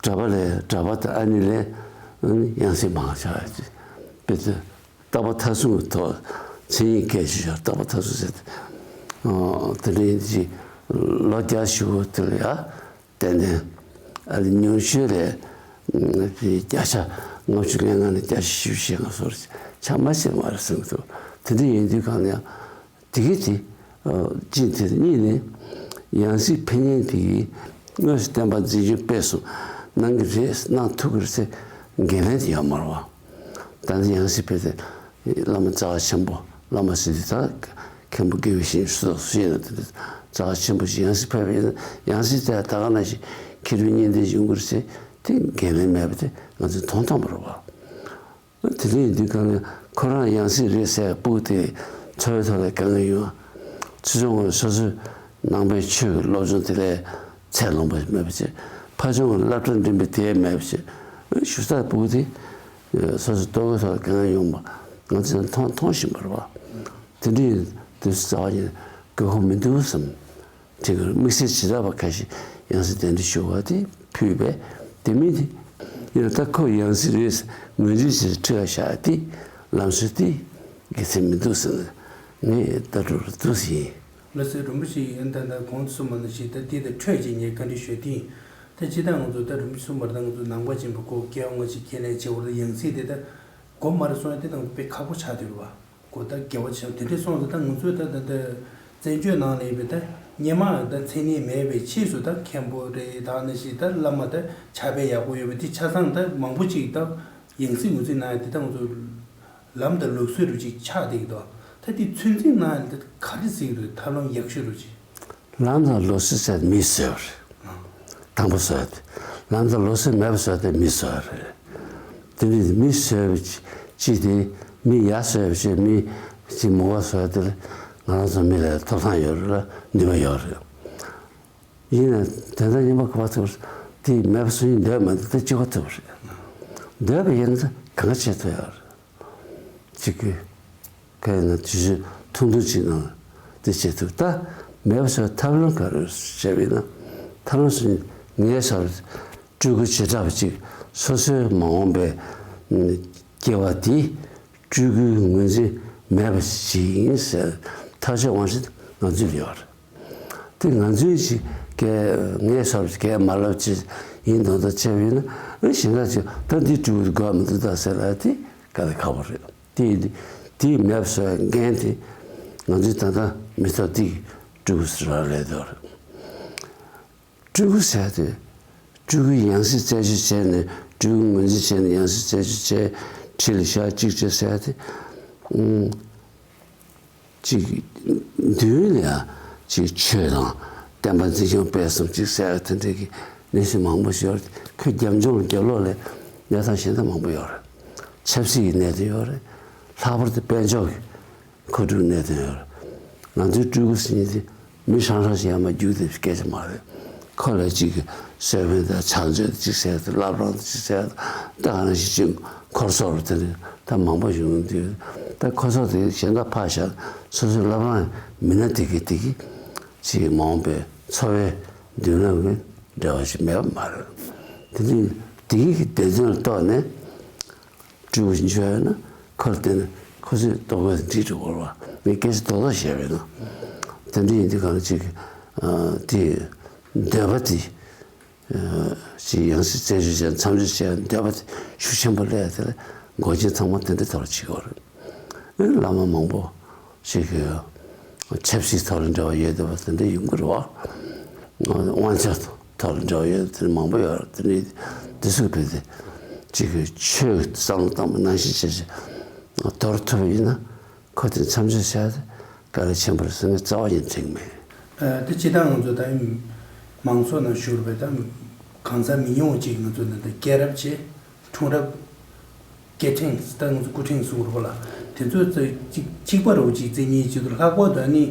གྲྭ་པ་ལས་གྲྭ་པ་དང་ཨ་ནི་ལས་ཡང་སྲིད་མང་ཆགས་ཡོད་ཅིག་དཔེ་དེ་རྟག་པ་མཐའ་སྲུང་གི་ཐོག་མཚན་ཉིད་སྐད་ཆ་ཤོར་རྟག་པ་མཐའ་སྲུང་ཟེར་ཏེ། དེ་འདྲ་ཡིན་ཅིག་ལོ་བརྒྱ་ཞུ་བོ་དེ་ལ་ཡ་ཏན་ཏན་ཨ་ལི་ཉུང་ཤོས་ལས་བརྒྱ་ཆ་ལྔ་བཅུ་ང་ལྔ་ནས་བརྒྱ་ཆ་བཞི་བཅུ་ཞེ་ལྔ་སོར་ཆ་མ་ཆེ་མ་རེད་བསམ་གི་འདུག་དེ་འདྲ་ཡིན་དུས་གང་ལ་ཡང་དེ་གི་དེ་ཅི་དེ་གཉིས་ནས་ཡང་སྲིད་ཕེབས་མཁན་དེ་གི་དངོས་སུ་བསྟན་པ་འཛིན་སྐྱོང་སྤེལ་གསུམ་གནང་གི་རེད་གནང་ཐུབ་ཀྱི་རེད་ཟེར་འགན་ལེན་དེ་ཡོད་མ་རེད་བ། ད་ནི་ཡང་སྲིད་ཕེབས་ཏེ་བླ་མ་རྩ་བ་ཆེན་པོ་བླ་མ་ཟེར་དུས་ད་མཁན་པོ་དགེ་བའི་བཤེས་གཉེན་སུ་དང་སུ་ཡིན་ན་དེ་འདྲ་རྩ་བ་ཆེན་པོ་ཞིག་ཡང་སྲིད་ཕེབས་པ་ཡིན་ན་ཡང་སྲིད་དེ་ད་ག་ནང་བཞིན་མཁས་གྲུབ་གཉིས་ལྡན་ཡོང་གི་རེད་ཟེར་དེ་འགན་ལེན་མེད་པ་དེ་ང་ཚོས་མཐོང་ཐང་མ་རེད་བ། དེ་འདྲ་ཡིན་དུས་གང་ལ་ཁོ་རང་ཡང་སྲིད་རེད་ཟེར་སྤུ་གུ་དེ་འཚོ་བའི་ཐོག་ལ་དཀའ་ངལ་ཡོང་། ཆུང་ཆུང་སོ་སོའི་ནང་པའི་ཆོས་ཀྱི་སློབ་སྦྱོང་དེ་ལས་ཚད་ལོངས་པ་མེད་པ་བྱས། ཕ་ཆུང་སློབ་གྲྭ་འགྲིམ་པའི་དེ་མེད་པ་བྱས། ཞུ་ས་སྤུ་གུ་དེ་སོ་སོ་ལྟོ་གོས་ཐོག་ལ་དཀའ་ངལ་ཡོང་བ་ང་ཚོས་མཐོང་མཐོང་བཞིན་པ་རེད་བ། དེ་འདྲ་ཡིན་དུས་རྩ་བ་ཉིད་དགོས་མཁོ་མི་འདུག་བསམ། དེ་གར་དམིགས་བསལ་བྱེ་བྲག་པ་ཁ་ཤས་ཡང་སྲིད་གདན་འདྲེན་ཞུ་བ་དེ་ཕུལ་བས་དེ་མིན་དེ་ཡང་ད་ཁོ་ཡང་སྲིད་རེད་ངོས་འཛིན་བྱེད་ཁྲི་ཁ་བཞག་དེ་ལམ་སྲོལ་དེ་དགེ་མཚན་མི་འདུག་ཟེར་ནས་ངས་ལྟ་གྲུབ་རུ་འདུག་ཟེར་ཡིན། ལགས་སོ། རིན་པོ་ཆེ་ཡིན་ད་ད་གོང་དུ་གསུངས་པ་ནང་བཞིན་ད་དེ་དང་འཕྲོད་ཅིག་ངས་བཀའ་འདྲི་ཞུ་དེ་ཡིན། ད་ཅི་ད་ང་ཚོ་ད་རིན་པོ་ཆེ་གསུངས་པར་ད་ང་ཚོ་ནང་པ་ཅན་པ་ཁོ་སྐྱེ་བ་སྔ་ཕྱི་ཁས་ལེན་བྱེད་བར་ད་ཡང་སྲིད་དེ་ད་གོ་མ་རེད་སོང་ཡ་དེ་ད་ང་ཚོ་དཔེ་ཁག་པོ་ཆགས་བསྡད་རེད་བ། གོ་ད་དགེ་བ་ཆེན་དེ་འདྲས་སོང་ཙང་ད་ང་ཚོས་ད་ད་ད་བཙན་བྱོལ་ནང་ལ་ཡིན་པའི་ད་སྔོན་མ་ད་མཚན་གནས་མེད་པའི་ཕྱིས་སུ་ད་མཁན་པོ་རེད་ད་ནི་ཞིག་ད་བླ་མ་ད་ཕྱག་དཔེ་ཡག་པོ་ཡོད་པའི་དེ་ཆ་ཚང་ད་མང་པོ་ཅིག་ད་ཡང་སྲིད་ངོས་འཛིན་གནང་ཡ་དེ་ད་ང་ཚོ་ལམ་དང་ལུགས་སྲོལ་རུ་ཅིག་ཆགས་བསྡད་ཀྱི་འདུག་ད་དེ་ཚོད་འཛིན་གནང་ཡ་དེ་ག་རེ་ཟེར་གྱི་འདུག་ཐབས་ལམ་ཡག་ཤོས་རུ་ཅིག་ལམ་དང་ལུགས་སྲོལ་ཟེར་མིས་བཟོས་པ་རེད། དང་པོ་བཟོས་ཏེ། ལམ་དང་ལུགས་སྲོལ་མེད་པ་བཟོས་ཏེ་མིས་བཟོས་པ་རེད། དེ་ནི་མིས་བཟོས་པའི་ཅི་དེ་མི་ཡ་བཟོས་པའི་ཅི་མི་ཅི་མོ་བ་བཟོས་ཏེ་ང་རང་ཚོ་མི་ལ་ཐོབ་ཐང་ཡོད་རེད་ལ་ནུས་པ་ཡོད་རེད། ཡིན་ན་དེ་འདྲ་ཉམས་པ་ག་པར་ཐུབ་དེ་མེད་པ་བཟོ་ཡིན་འདོད་མ་འདུག་དེ་གཅིག་པ་ཐུབ་རེད། འདོད་པ་ཡིན་ན་གང་བྱེད་ཐུབ་ཡོད་རེད། གཅིག་གིས་ག་ཡིན་ན་དུས་ཚོད་ཐུང་ཐུང་ཅིག་ནང་དེ་བྱེད་ཐུབ་ད་མེད་པ་བཟོ་ཐབས་ལམ་ག་རེ་བྱས་པ་ཡིན་ན་ཐབས་ལམ་སུ་ངའི་སར་སྤྲུལ་སྐུ་བྱེ་བྲག་པ་ཅིག་སོ་སོའི་མ་འོངས་པའི་སྐྱེ་བ་འདི་སྤྲུལ་སྐུའི་ངོས་འཛིན་མེད་པ་ཞིག་ཡིན་ཟེར་ཐག་གཅོད་དབང་ཤེད་ང་ཚོས་ཡོད་རེད། དེ་ང་ཚོའི་ཅིག་གས་ངའི་སར་གས་མ་ལབ་ཅིག་ཡིན་མདོག་མདོག་བྱས་པ་ཡིན་ན་ཨེ་གཞན་དག་ཅིག་ད་འདི་སྤྲུལ་སྐུ་དགོས་མི་འདུག་ད་ཟེར་ལ་དེ་དཀའ་ལས་ཁག་པོ་རེད། དེ་དེ་མེད་པ་བཟོ་བའི་འགན་དེ་ང་ཚོའི་ད་ལྟ་མི་ཐོག་འདི་གི་སྤྲུལ་སྐུ་ཟེར་བ་ལས་དོར། སྤྲུལ་སྐུ་ཟེར་དེ་སྤྲུལ་སྐུའི་ཡང་སྲིད་རྩད་གཅོད་བྱས་ནས་སྤྲུལ་སྐུ་ངོས་འཛིན་བྱས་ནས་ཡང་སྲིད་རྩད་གཅོད་བྱས་ཁྲི་ལ་བཞག་གཅིག་བྱས་ཟེར་དེ། ཨུམ། གཅིག་མདུན་ལ་ཡང་གཅིག་ཆོས་དང་བསྟན་པ་འཛིན་སྐྱོང་སྤེལ་གསུམ་གཅིག་ཟེར་བ་དེ་འདྲ་གི་གནས་ཚུལ་མང་པོ་ཞིག་ཡོད་རེད། ཁོའི་རྒྱབ་ལྗོངས་རྒྱབ་ལོགས་ལ་གནས་སྟངས་གཞན་དག་མང་པོ་ཡོད་རེད། ཆབ་སྲིད་ཀྱི་གནད་དོན་ཡོད་རེད། ལྷག་པར་དུ་དཔལ་འབྱོར་གྱི་མཁོ་སྒྲུབ་གནད་དོན་ཡོད་རེད། ང་ཚོའི་སྤྲུལ་སྐུ་ཟེར་མཁན་དེ་མི་ཧྲང་ཧྲང་ཞིག་ཡར་མར་རྒྱུག་བསྡད་པའི་སྐད་ཆ་མ་རེད། ཁོ་ལ་གཅིག་གི་གསོལ་དཔོན་དང་ཕྱག་མཛོད་དེ་གཅིག་ཟེར་དང་བླ་བྲང་དེ་གཅིག་ཟེར་དང་ད་ག་ནང་བཞིན་གཅིག་འཁོར་ཚོགས་རུ་དེ་འདྲ་ད་མང་པོ་ཡོང་དུས་ད་འཁོར་ཚོགས་དེ་གཞན་དག་ཕར་བཞག་སོ་སོའི་བླ་བྲང་མི་སྣ་དེ་གི་དེ་གི་ཅིག་མ་འོངས་པའི་འཚོ་བའི་མདུན་ལམ་གི་འབྲེལ་བ་ཞིག་མེད་པ་མ་རེད། དེ་འདྲའི་དེ་གི་བདེན་དོན་ལ་གཏོགས་ནས། སྤྲུལ་སྐུ་ཞིག་འབྱོར་ཡོད་ན་ཁོར་བརྟེན་ནས་ཁོ་ཚོས་རྟོགས་པ་འདྲིས་འགྲོ་དགོས་པ་ངས་སྐད་ཆ་རྡོག་རྡོག་བཤད་པས་ན། དེ་འདྲ་ཡིན་དུས་གང་ཅིག་དེ་འདོད་པ་དེ་ཅིག་ཡང་སྲིད་རྩད་གཅོད་བྱས་མཚམས་གཅོད་བྱས་འདོད་པ་དེ་ཤུགས་ཆེན་པོ་སླེབས་དེ་ལ་ འགོ་འབྱེད་ཚང་མ་དེ་འདྲའི་ཐོག་ལ་བྱེད་ཀྱི་ཡོད་རེད། ཨེ་བླ་མ་མང་པོ་ཞིག་གིས་ཆབ་སྲིད་ཐོག་ལ་འབྲེལ་བ་ཡོད་བསྡད་པ་དེ་འདྲ་ཡོང་གི་རེད་བ། དབང་ཆ་ཐོག་ལ་འབྲེལ་བ་ཡོད་བསྡད་པ་དེ་འདྲ་མང་པོ་ཡོད་རེད། དེ་འདྲའི་དེ་ཚོ་གིས་དཔེ་དེ་ཅིག་གི་ཆོས་བསམ་བློ་བཏང་བ་ནང་བཞིན་བྱས་བྱས་དོར་ཐུབ་པ་ཡིན་ན། ཁོ་དེ་མཚམས་ཆད་བྱས་ཏེ་དཀའ་ལས་ཆེན་པོ་རེད་ཟེར་ནས་རྩ་བ་ཉིད་དྲན་གྱི་མེད། ཨ་དེ་སྤྱིར་བཏང་ང་ཚོ་ད་མང་ཚོགས་ནང་བཞུགས་པའི་ད་གང་ཟག་མི་ཉུང་བ་ཅིག་ང་ཚོ་ནང་ད་སྐྱེས་རབས་བྱས་འཁྲུངས་རབས་སྐྱེ་ཕྲེང་ད་ང་ཚོ་སྐུ་ཕྲེང་གསུང་རོགས་ལ་དེ་ཚོ་ཚོ་གཅིག་གཅིག་པ་རུ་ཅིག་བརྩི་ཉེན་ཅིག་འདུག་ལྷག་པར་དུ་ནི་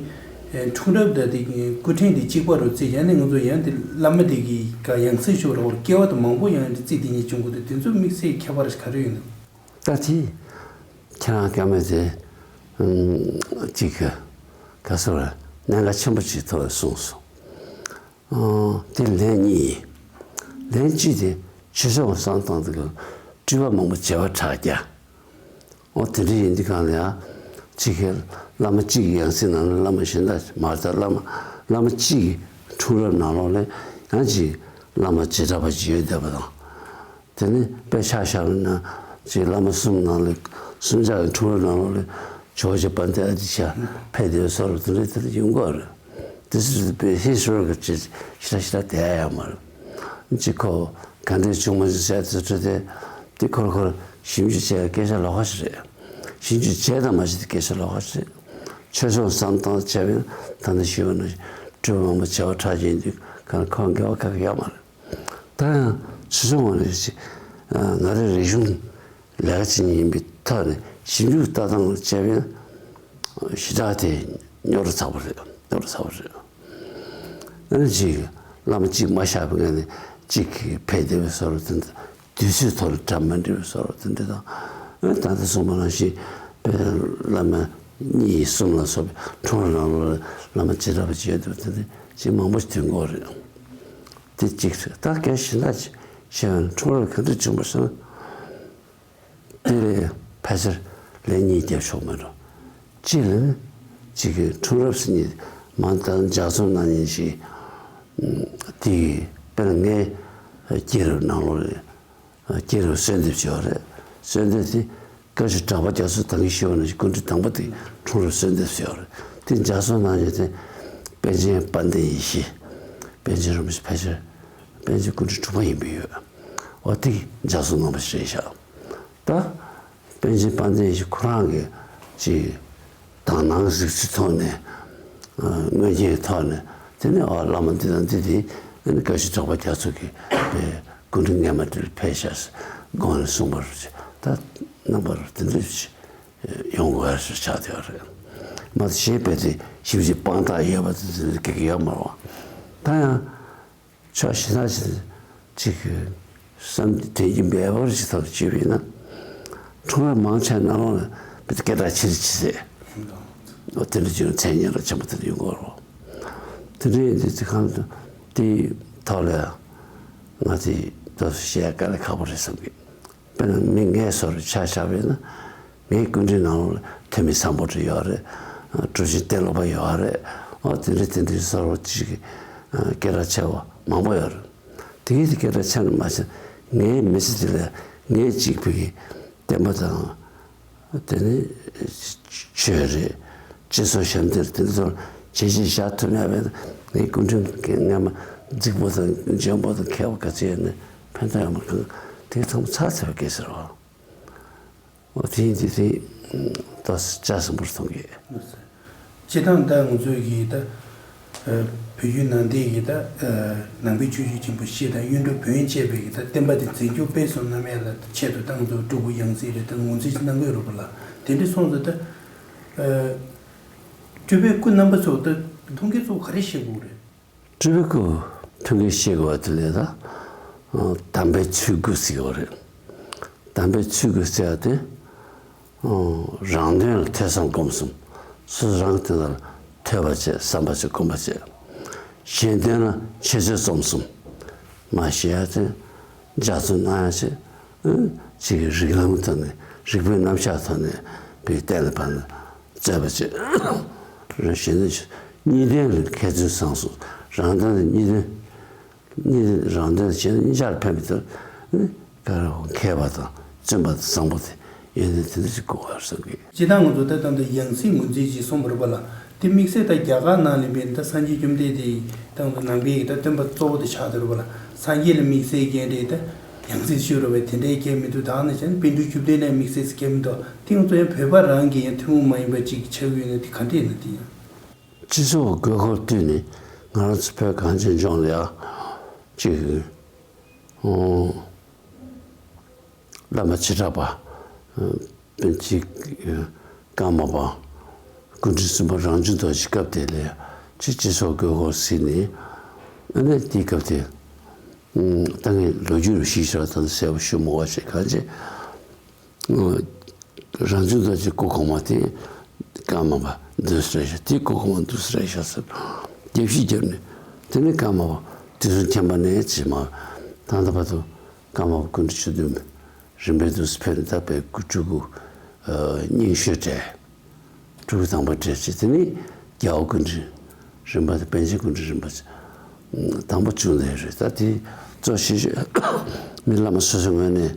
འཁྲུངས་རབས་ད་དེ་སྐུ་ཕྲེང་དེ་གཅིག་པ་རུ་བརྩི་ཡང་ནི་ང་ཚོ་ཡང་དེ་བླ་མ་དེ་གི་ག་ཡང་སྲིད་ཞུ་རོགས་སྐྱེ་བ་དང་མང་པོ་ཡང་དེ་བརྩི་དེ་ཉེན་ཅུང་གོ་དེ་དེ་ཚོ་དམིགས་བསལ་ཁྱད་པར་ག་རེ་ཡོད་འདུག་ད་དེ་ཁྱེད་རང་སྐལ་མེད་དེ་ཅིག་ག་སོ་ར་གནད་འགག་ཆེན་པོ་ཅིག་ཐོག་ལ་གསུངས་སོང་། དེ་ལན་གཉིས་ཡིན། ལན་གཅིག་དེ་ཆོས་སྐྱོང་བསམ་སྟངས་དེ་ག་སྤྲུལ་པ་མང་པོ་བྱེ་བ་ཕྲག་བརྒྱ། འོ་དེ་འདྲ་ཡིན་དུས་གང་ལ་ཡང་གཅིག་གི་བླ་མ་གཅིག་གི་ཡང་སྲིད་ནང་ལ་བླ་མ་གཞན་དག་མ་རེད། ད་བླ་མ་བླ་མ་གཅིག་གི་འཁྲུངས་རབས་ནང་ལོགས་ལ་ཡང་གཅིག་བླ་མ་བྱེ་བྲག་པ་ཅིག་ཡོད་བསྡད་པ་དང་། དེ་ནི་དཔེ་ཆ་བཞག་པ་ན་ཅིག་བླ་མ་གསུམ་ནང་ལ་གསུམ་ཆར་གྱི་འཁྲུངས་རབས་ནང་ལོགས་ལ་ཇོ་བོ་རྗེ་དཔལ་ལྡན་ཨ་ཏི་ཤ་ཕེབས་བསྡད་པའི་བཟོ་འདྲ་དེ་འདྲ་དེ་འདྲ་ཡོང་གི་ཡོད་རེད། དེ་ཚོ་དཔེ་ཧི་སི་ཊོ་རི་ཀལ་ཅིག་ཞེ་དྲག་ཞེ་དྲག་བསྡད་ཡ་ཡོད་མ་རེད། ཅིག་ཁོ་ག་འདྲས་བྱུང་མ་བྱུང་བྱས་དེ་ཚོ་དེ་དེ་ཁོ་རང་ཁོ་རང་ཞིབ་འཇུག་བྱས་སྐད་ཆ་ལོགས་ཀ་ཞིག་རེད། ཞིབ་འཇུག་བྱས་དང་མ་བྱས་དེ་སྐད་ཆ་ལོགས་ཀ་ཞིག་རེད། ཆོས་སྐྱོང་བསམ་སྟངས་བྱས་པས་ད་ནི་ཞུས་པ་ནང་བཞིན་སྤྲུལ་པ་མང་པོ་བྱེ་བ་ཕྲག་བརྒྱ་ཡིན་དུས་གང་ཁོ་འགལ་བ་ག་གེ་ཡོད་མ་རེད། ད་ཡང་ཆོས་སྐྱོང་བ་ནི་ཅིག་ང་རའི་རིག་གཞུང་ལས་ཀ་བྱེད་མཁན་ཡིན་པའི་ཐོག་ནས་ཞིབ་འཇུག་ལྟ་སྟངས་བྱས་པས་ཞེ་དྲག་དེ་རྙོག་དྲ་ཚ་པོ་རེད། རྙོག་དྲ་ཚ་པོ་རེད། ཨ་ནི་ཅིག་བླ་མ་གཅིག་མ་བཞག་པའི་ངང་ནས་གཅིག་གིས་ཕེབས་བསྡད་པའི་བཟོ་འདྲ་དེ་འདྲ། དུས་ཚོད་ཐོག་ལ་གྲ་མ་འགྲིག་པའི་བཟོ་འདྲ་དེ་འདྲ་དང་། ཨ་ད་ལྟ་གསུངས་པ་ནང་བཞིན་དཔེ་བླ་མ་གཉིས་གསུམ་ལ་སོགས་པའི་འཁྲུངས་རབས་ནང་ལོགས་ལ་བླ་མ་བྱེ་བྲག་པ་ཅིག་ཡོད་འདུག་དེ་འདྲ་ཅིག་མང་པོ་ཞིག་ཐོན་གྱི་ཡོད་རེད། དེ་གཅིག་རེད། ད་སྐད་ཆ་གཞན་དག་ཅིག་བཤད་ན་འཁྲུངས་རབས་ག་འདྲ་བྱུང་བ་ཟེར་ན། དེ་ལས་ཕལ་ཆེར་ལན་གཉིས་རྒྱབ་ཆོག་མེད་འགྲོ། གཅིག་ལ་ནི་གཅིག་གི་འཁྲུངས་རབས་ཟེར་མཁན་མ་ལྟར་ལྗགས་རྩོམ་གནང་མཁན་ཞིག་དེ་དཔེར་ན་ངའི་སྐྱེས་རབས་ནང་ལོགས་ལ་སྐྱེས་རབས་གསོལ་འདེབས་ཅིག་ཡོད་རེད། གསོལ་འདེབས་དེ་བཀའ་བརྒྱུད་གྲགས་པ་རྒྱ་མཚོ་དར་རྒྱས་ཞུ་བ་ནང་བཞིན་སྐུ་ཕྲེང་དང་པོ་དེ་འཁྲུངས་རབས་གསོལ་འདེབས་ཅིག་ཡོད་རེད། དེ་ལྗགས་རྩོམ་གནང་མཁན་དེ་པཎ་ཆེན་དཔལ་ལྡན་ཡེ་ཤེས། པཎ་ཆེན་རིན་པོ་ཆེ་ཕལ་ཆེར་པཎ་ཆེན་སྐུ་ཕྲེང་དྲུག་པ་ཡིན་པའི་ཡོད། འོ་དེ་ལྗགས་རྩོམ་གནང་བ་ཞིག་རེད་ཤག་ད་པཎ་ཆེན་དཔལ་ལྡན་ཡེ་ཤེས་ཁོ་རང་གིས་ཅིག་དག་སྣང་གཟིགས་ཚུལ་ཐོག་ནས་ཨ་མངོན་མཁྱེན་ཐོག་ནས། དེ་ནས་ཨ་བླ་མ་འདི་དང་འདི་དེ་ཨ་ནི་བཀའ་བརྒྱུད་གྲགས་པ་རྒྱ་མཚོ་གི་དཔེ་སྐུ་ཕྲེང་སྔ་མ་དེ་ལ་ཕེབས་ཤག་ཟེར་དགོངས་ནས་གསུངས་པ་རེད། ད་རྣམ་པར་དེ་འདྲ་ཞིག་ཡོང་དགོས་ཡ་ཞིག་ཆགས་བསྡད་ཡོད་རེད། མ་གཞི་དཔེ་དེ་ཞིབ་ཅིག་དཔང་རྟགས་ཡོད་པ་དེ་དེ་འདྲ་གེ་གེ་ཡོད་མ་རེད་བ། ད་ཡང་ཕྱོགས་གཞན་དག་ཅིག་ཅིག་གི་བསམ་དོན་གྱི་འབད་པ་ཅིག་ཐོག་བྱས་པ་ཡིན་ན། འཁྲུངས་རབས་མང་ཆེ་ནང་ལོགས་ལ་དཔེ་སྐད་གྲགས་ཆེ་རུ་ཆེ་ཟེར། འོ་དེ་འདྲ་བྱུང་མཚན་སྙན་གྲགས་ཆེན་པོ་དེ་འདྲ་ཡོང་གི་ཡོད་རེད། དེ་འདྲ་ཡིན་དུས་དེ་གང་དུ་དེའི་ཐོག་ལ་ང་ཚོས་ཏོག་ཙམ་བཤད་ཡ་དཀའ་ལས་ཁག་པོ་རེད་བསམ་གི། དཔེར་ན་མི་ངའི་བཟོ་འདྲ་ཆ་བཞག་པ་ཡིན་ན། ངའི་སྐུ་ཕྲེང་ནང་ལོགས་ལ་ཐོན་མི་སམ་བྷོ་ཊ་ཡོད་རེད། གྲུབ་ཆེན་ཏེ་ལོ་པ་ཡོད་རེད། འོ་དེ་འདྲ་དེ་འདྲའི་བཟོ་འདྲ་ཅིག་གི་སྐད་གྲགས་ཆེ་བ་མང་པོ་ཡོད་རེད། དེ་གའི་དེ་སྐད་གྲགས་ཆེ་ན་མ་ཆེ་ན་ངའི་མི་ཚེ་འདི་ལ་ངའི་གཅིག་པུ་གི་བསྟན་པ་དང་། དེ་ནི་ཆོས་རེད། སྤྱི་ཚོགས་ཞབས་འདེགས་དེ་ཚོར་བྱས་རྗེས་བཞག་ཐུབ་ཡ་བས་ན། ངའི་སྐུ་ཕྲེང་སྔ་མ་རྫིག་པོ་དང་འཇོན་པོ་དང་མཁས་པོ་ག་ཚོད་ཡོད་ན་ཕན་ཐོགས་ཡོད་མ་རེད། དེ་ཚང་མ་ཚར་ཚར་བའི་སྐད་ཆ་རེད་བ། འོ་དེ་ཡིན་དུས་དེ་ཏོག་ཙམ་ལྕགས་སྲིན་པོར་མཐོང་གི། སྤྱིར་བཏང་ད་ང་ཚོའི་གི་ད་བོད་བརྒྱུད་ནང་བསྟན་གྱི་ད་ནང་པའི་ཆོས་བརྒྱུད་ཆེན་པོ་བཞི་དང་གཡུང་དྲུང་བོན་བཅས་པའི་གི་ད་བསྟན་པ་དེ་འཛིན་སྐྱོང་སྤེལ་གསུམ་གནང་ཡ་ལ་ཆེད་དུ་ད་ང་ཚོ་སྤྲུལ་སྐུ་ཡང་སྲིད་རེད། ད་ངོས་འཛིན་གནང་གི་ཡོད་རེད་པ་ལ། དེ་འདྲ་སོང་ཙང་ད་སྤྲུལ་པའི་སྐུ་རྣམ་པ་ཚོ་ད་མཐོང་མཁན་ཚོ་ག་རེ་བཤད་དགོས་རེད། སྤྲུལ་པའི་སྐུ་མཐོང་མཁན་བཤད་དགོས་པ་དེ་ལས་ད་དམ་པའི་ཚུལ་དགུ་ཟེར་གྱི་ཡོད་རེད། དམ་པའི་ཚུལ་དགུ་ཟེར་བ་དེ། རང་དོན་ལ་ཐོས་བསམ་སྒོམ་གསུམ། སོ་སོ་རང་གི་དོན་དག་ལ་ཐོས་པ་བྱས། བསམ་པ་བྱས། སྒོམ་པ་བྱས། གཞན་དོན་ལ་འཆད་རྩོད་རྩོམ་གསུམ། མ་ཤེས་ཡ་དེ་ལྗགས་རྩོམ་གནང་ཡ་བྱས། གཅིག་གི་རིགས་ལམ་ཐོག་ནས་རིགས་པའི་རྣམ་གཞག་ཐོག་ནས་པའི་གཏན་ལ་ཕབ་ནས་རྩོད་པ་བྱས། རེ་གཞན་དོན་གཉིས་དོན་ལ་མཁས་བཙུན་བཟང་གསུམ། རང་དོན་དང་གཉིས་དོན། གཉིས་རང་དོན་བྱས་ན་གཉིས་ཆར་ཕན་པའི་ཚུལ་ནི་ག་རེ་མཁས་པ་དང་བཙུན་པ་དང་བཟང་པོ་དེ་ ཡོན་ཏན་དེ་འདྲ་ཞིག་དགོས་པར་བསམ་གི། སྤྱིར་བཏང་ང་ཚོ་ད་ལྟ་འདི་ཡང་སྲིད་ངོས་འཛིན་ཅིག་གསུངས་པ་རེད་པ་ལ། དེ་དམིགས་བསལ་ད་རྒྱ་གར་ནང་ལ་ཡིན་པའི་ད་སངས་རྒྱས་བཅོམ་ལྡན་འདས་ད་ལྟ་ནང་པའི་ད་སྟོན་པ་གཙོ་བོ་དེ་ཆགས་བསྡད་རེད་པ་ལ། སངས་རྒྱས་ལ་དམིགས་བསལ་གྱི་འདྲ་ད་ཡང་སྲིད་ཤོད་རེད་པས་དེ་འདྲའི་སྐད་མི་འདུག་ད་ནི་བྱས་ན་པཎ་གྲུབ་བཅུ་བདུན་ལ་དམིགས་བསལ་སྐད་མི་འདུག་དེ་ང་ཚོ་ཡང་བོད་པ་རང་གི་ཡང་ཐུན་མོང་མ་ཡིན་པ་ཅིག་ཆགས་ཡོད་ན་དེ་ག་འདྲས་ཡིན་ན་དེ་ཡང་། སྤྱི་ཚོགས་དགོས་མཁོར་བསྟུན་ནས་ང་རང་ཚོ་བོད་གངས་ཅན་ལྗོངས་ལ་ཡང་ཅིག་ཨོ། བླ་མ་བྱེ་བྲག་པ། པཎ་ཆེན། ཀརྨ་པ། སྐུ་ཕྲེང་གསུམ་པ་རང་བྱུང་རྡོ་རྗེ་སྐབས་དེ་ལ་ཅིག་སྤྱི་ཚོགས་དགོས་མཁོར་གཟིགས་ནས། ཨ་ནི་དེའི་སྐབས་དེ། ད་ངས་ལོ་རྒྱུས་རུ་ཞིག་ཤར་དང་གསལ་པོ་ཞུ་མི་དགོས་ཞེས་གང་བྱས། རང་བྱུང་རྡོ་རྗེ་སྐུ་གོང་མ་དེ་ཀརྨ་པ་འདུག་སེ་རེད་ཤག་དེ་སྐུ་གོང་མ་འདུག་སེ་རེད་ཤག་ཟེར། རྒྱབ་བཤིག་བརྒྱབ་ནས་དེ་ནས་ཀརྨ་པ་དུས་གསུམ་མཁྱེན་པ་ནས་ཅིག་མ་ད་ལྟ་བར་དུ་ཀརྨ་པ་སྐུ་ཕྲེང་བཅུ་བདུན་རིམ་པས་འདུག་སེ་ཕེབས་ནས་ད་བོད་སྐུ་སྤྲུལ་སྐུ་རྙིང་ཤོས་གྲས། སྤྲུལ་སྐུ་དང་པོ་གྲས་ཅིག་དེ་ནས་རྒྱལ་བ་སྐུ་ཕྲེང་རིམ་པ་དང་པཎ་ཆེན་སྐུ་ཕྲེང་རིམ་པ་དང་པོ་བཅུ་ལས་རེད། ད་དེ་གཙོ་ཆེ་ཤོས་མི་བླ་མ་སོ་སོའི་ངོས་ནས་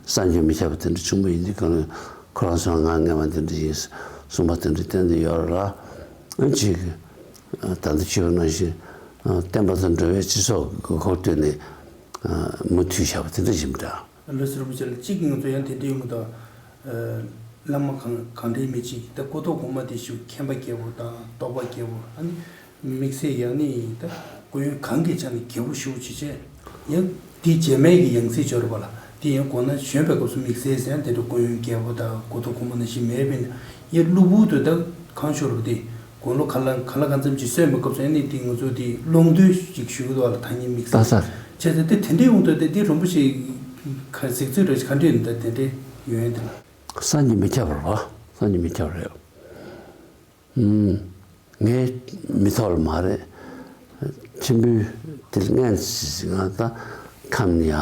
གསར་འགྱུར་མི་ཁྱབ་པ་དེ་འདྲ་བྱུང་བ་ཡིན་དུས་གང་ལ་ཁོ་རང་ཚོ་ང་ངན་པ་འདི་འདྲ་ཡིན་གསུངས་པ་དེ་འདྲ་བསྟན་དུ་ཡོད་ར། ཨ་ཅིག་ད་ལྟ་ཁྱོད་ནང་བཞིན་བསྟན་པ་དང་འགྲོ་བའི་སྤྱི་ཚོགས་ཀྱི་དགོས་མཁོར་བསྟུན་ནས་མུ་མཐུད་བཞག་པ་དེ་འདྲ་ཡིན་འདྲ། ལགས་སོ། རིན་པོ་ཆེ་ལགས། གཅིག་ང་ཚོ་ཡང་དེ་འདྲའི་ཡོང་གི་འདུག་བླ་མ་གང་གང་འདྲའི་མི་གཅིག་ད་སྐུ་ཐོག་གོང་མ་དེ་ཞུ་མཁན་པ་རྒྱལ་པོ་དང་རྟོགས་པ་རྒྱལ་པོ། ཨ་ནི་དམིགས་བསལ་ཡང་ནི་ད་སྐུ་ཡོན་གང་གི་ཆ་ནས་རྒྱལ་པོ་ཞུ་ཅི་བྱས། ཡང་དེ་རྗེས་མའི་གི་ཡང་སྲིད་འབྱོར་བ་ལ་དེ་ཡང་གོང་ན་བྱོན་པའི་སྐབས་སུ་དམིགས་བསལ་ཟེར་ཡང་དེ་འདྲ་སྐུ་ཡོན་རྒྱལ་པོ་དང་སྐུ་ཐོག་གོང་མ་ནང་བཞིན་མེད་པས་ན་ཡང་གློ་བུར་དུ་ད་གང་ཤོར་བ་དེ། དགུང་ལོ་ག་ལ་ག་ལ་གང་འཚམ་ཅིག་སོན་པའི་སྐབས་སུ་ཨ་ནི་དེ་ང་ཚོ་དེ་ཀློང་རྡོལ་ཞིག་ཞུ་གི་འདུག་བ་ལ། ཐ་སྙད་དམིགས་བསལ་ལྟ་ས་བྱས་ཙང་དེ་དེ་འདྲའི་དབང་དུ་དེ་དེ་རིན་པོ་ཆེ་ག་གཟིགས་ཚུལ་རེ་ག་འདྲས་ཡིན་ད་དེ་འདྲའི་ཡོན་དེ་ལ། སངས་རྒྱས་མི་ཁྱབ་རེད་བ། སངས་རྒྱས་མི་ཁྱབ་རེད། ངའི་མི་ཐོག་ལ་མ་རེད། ཕྲན་བུ་དེ་ལ་སྔན་ཞིག་ང་ད་ཁམས་ནས་ཡ་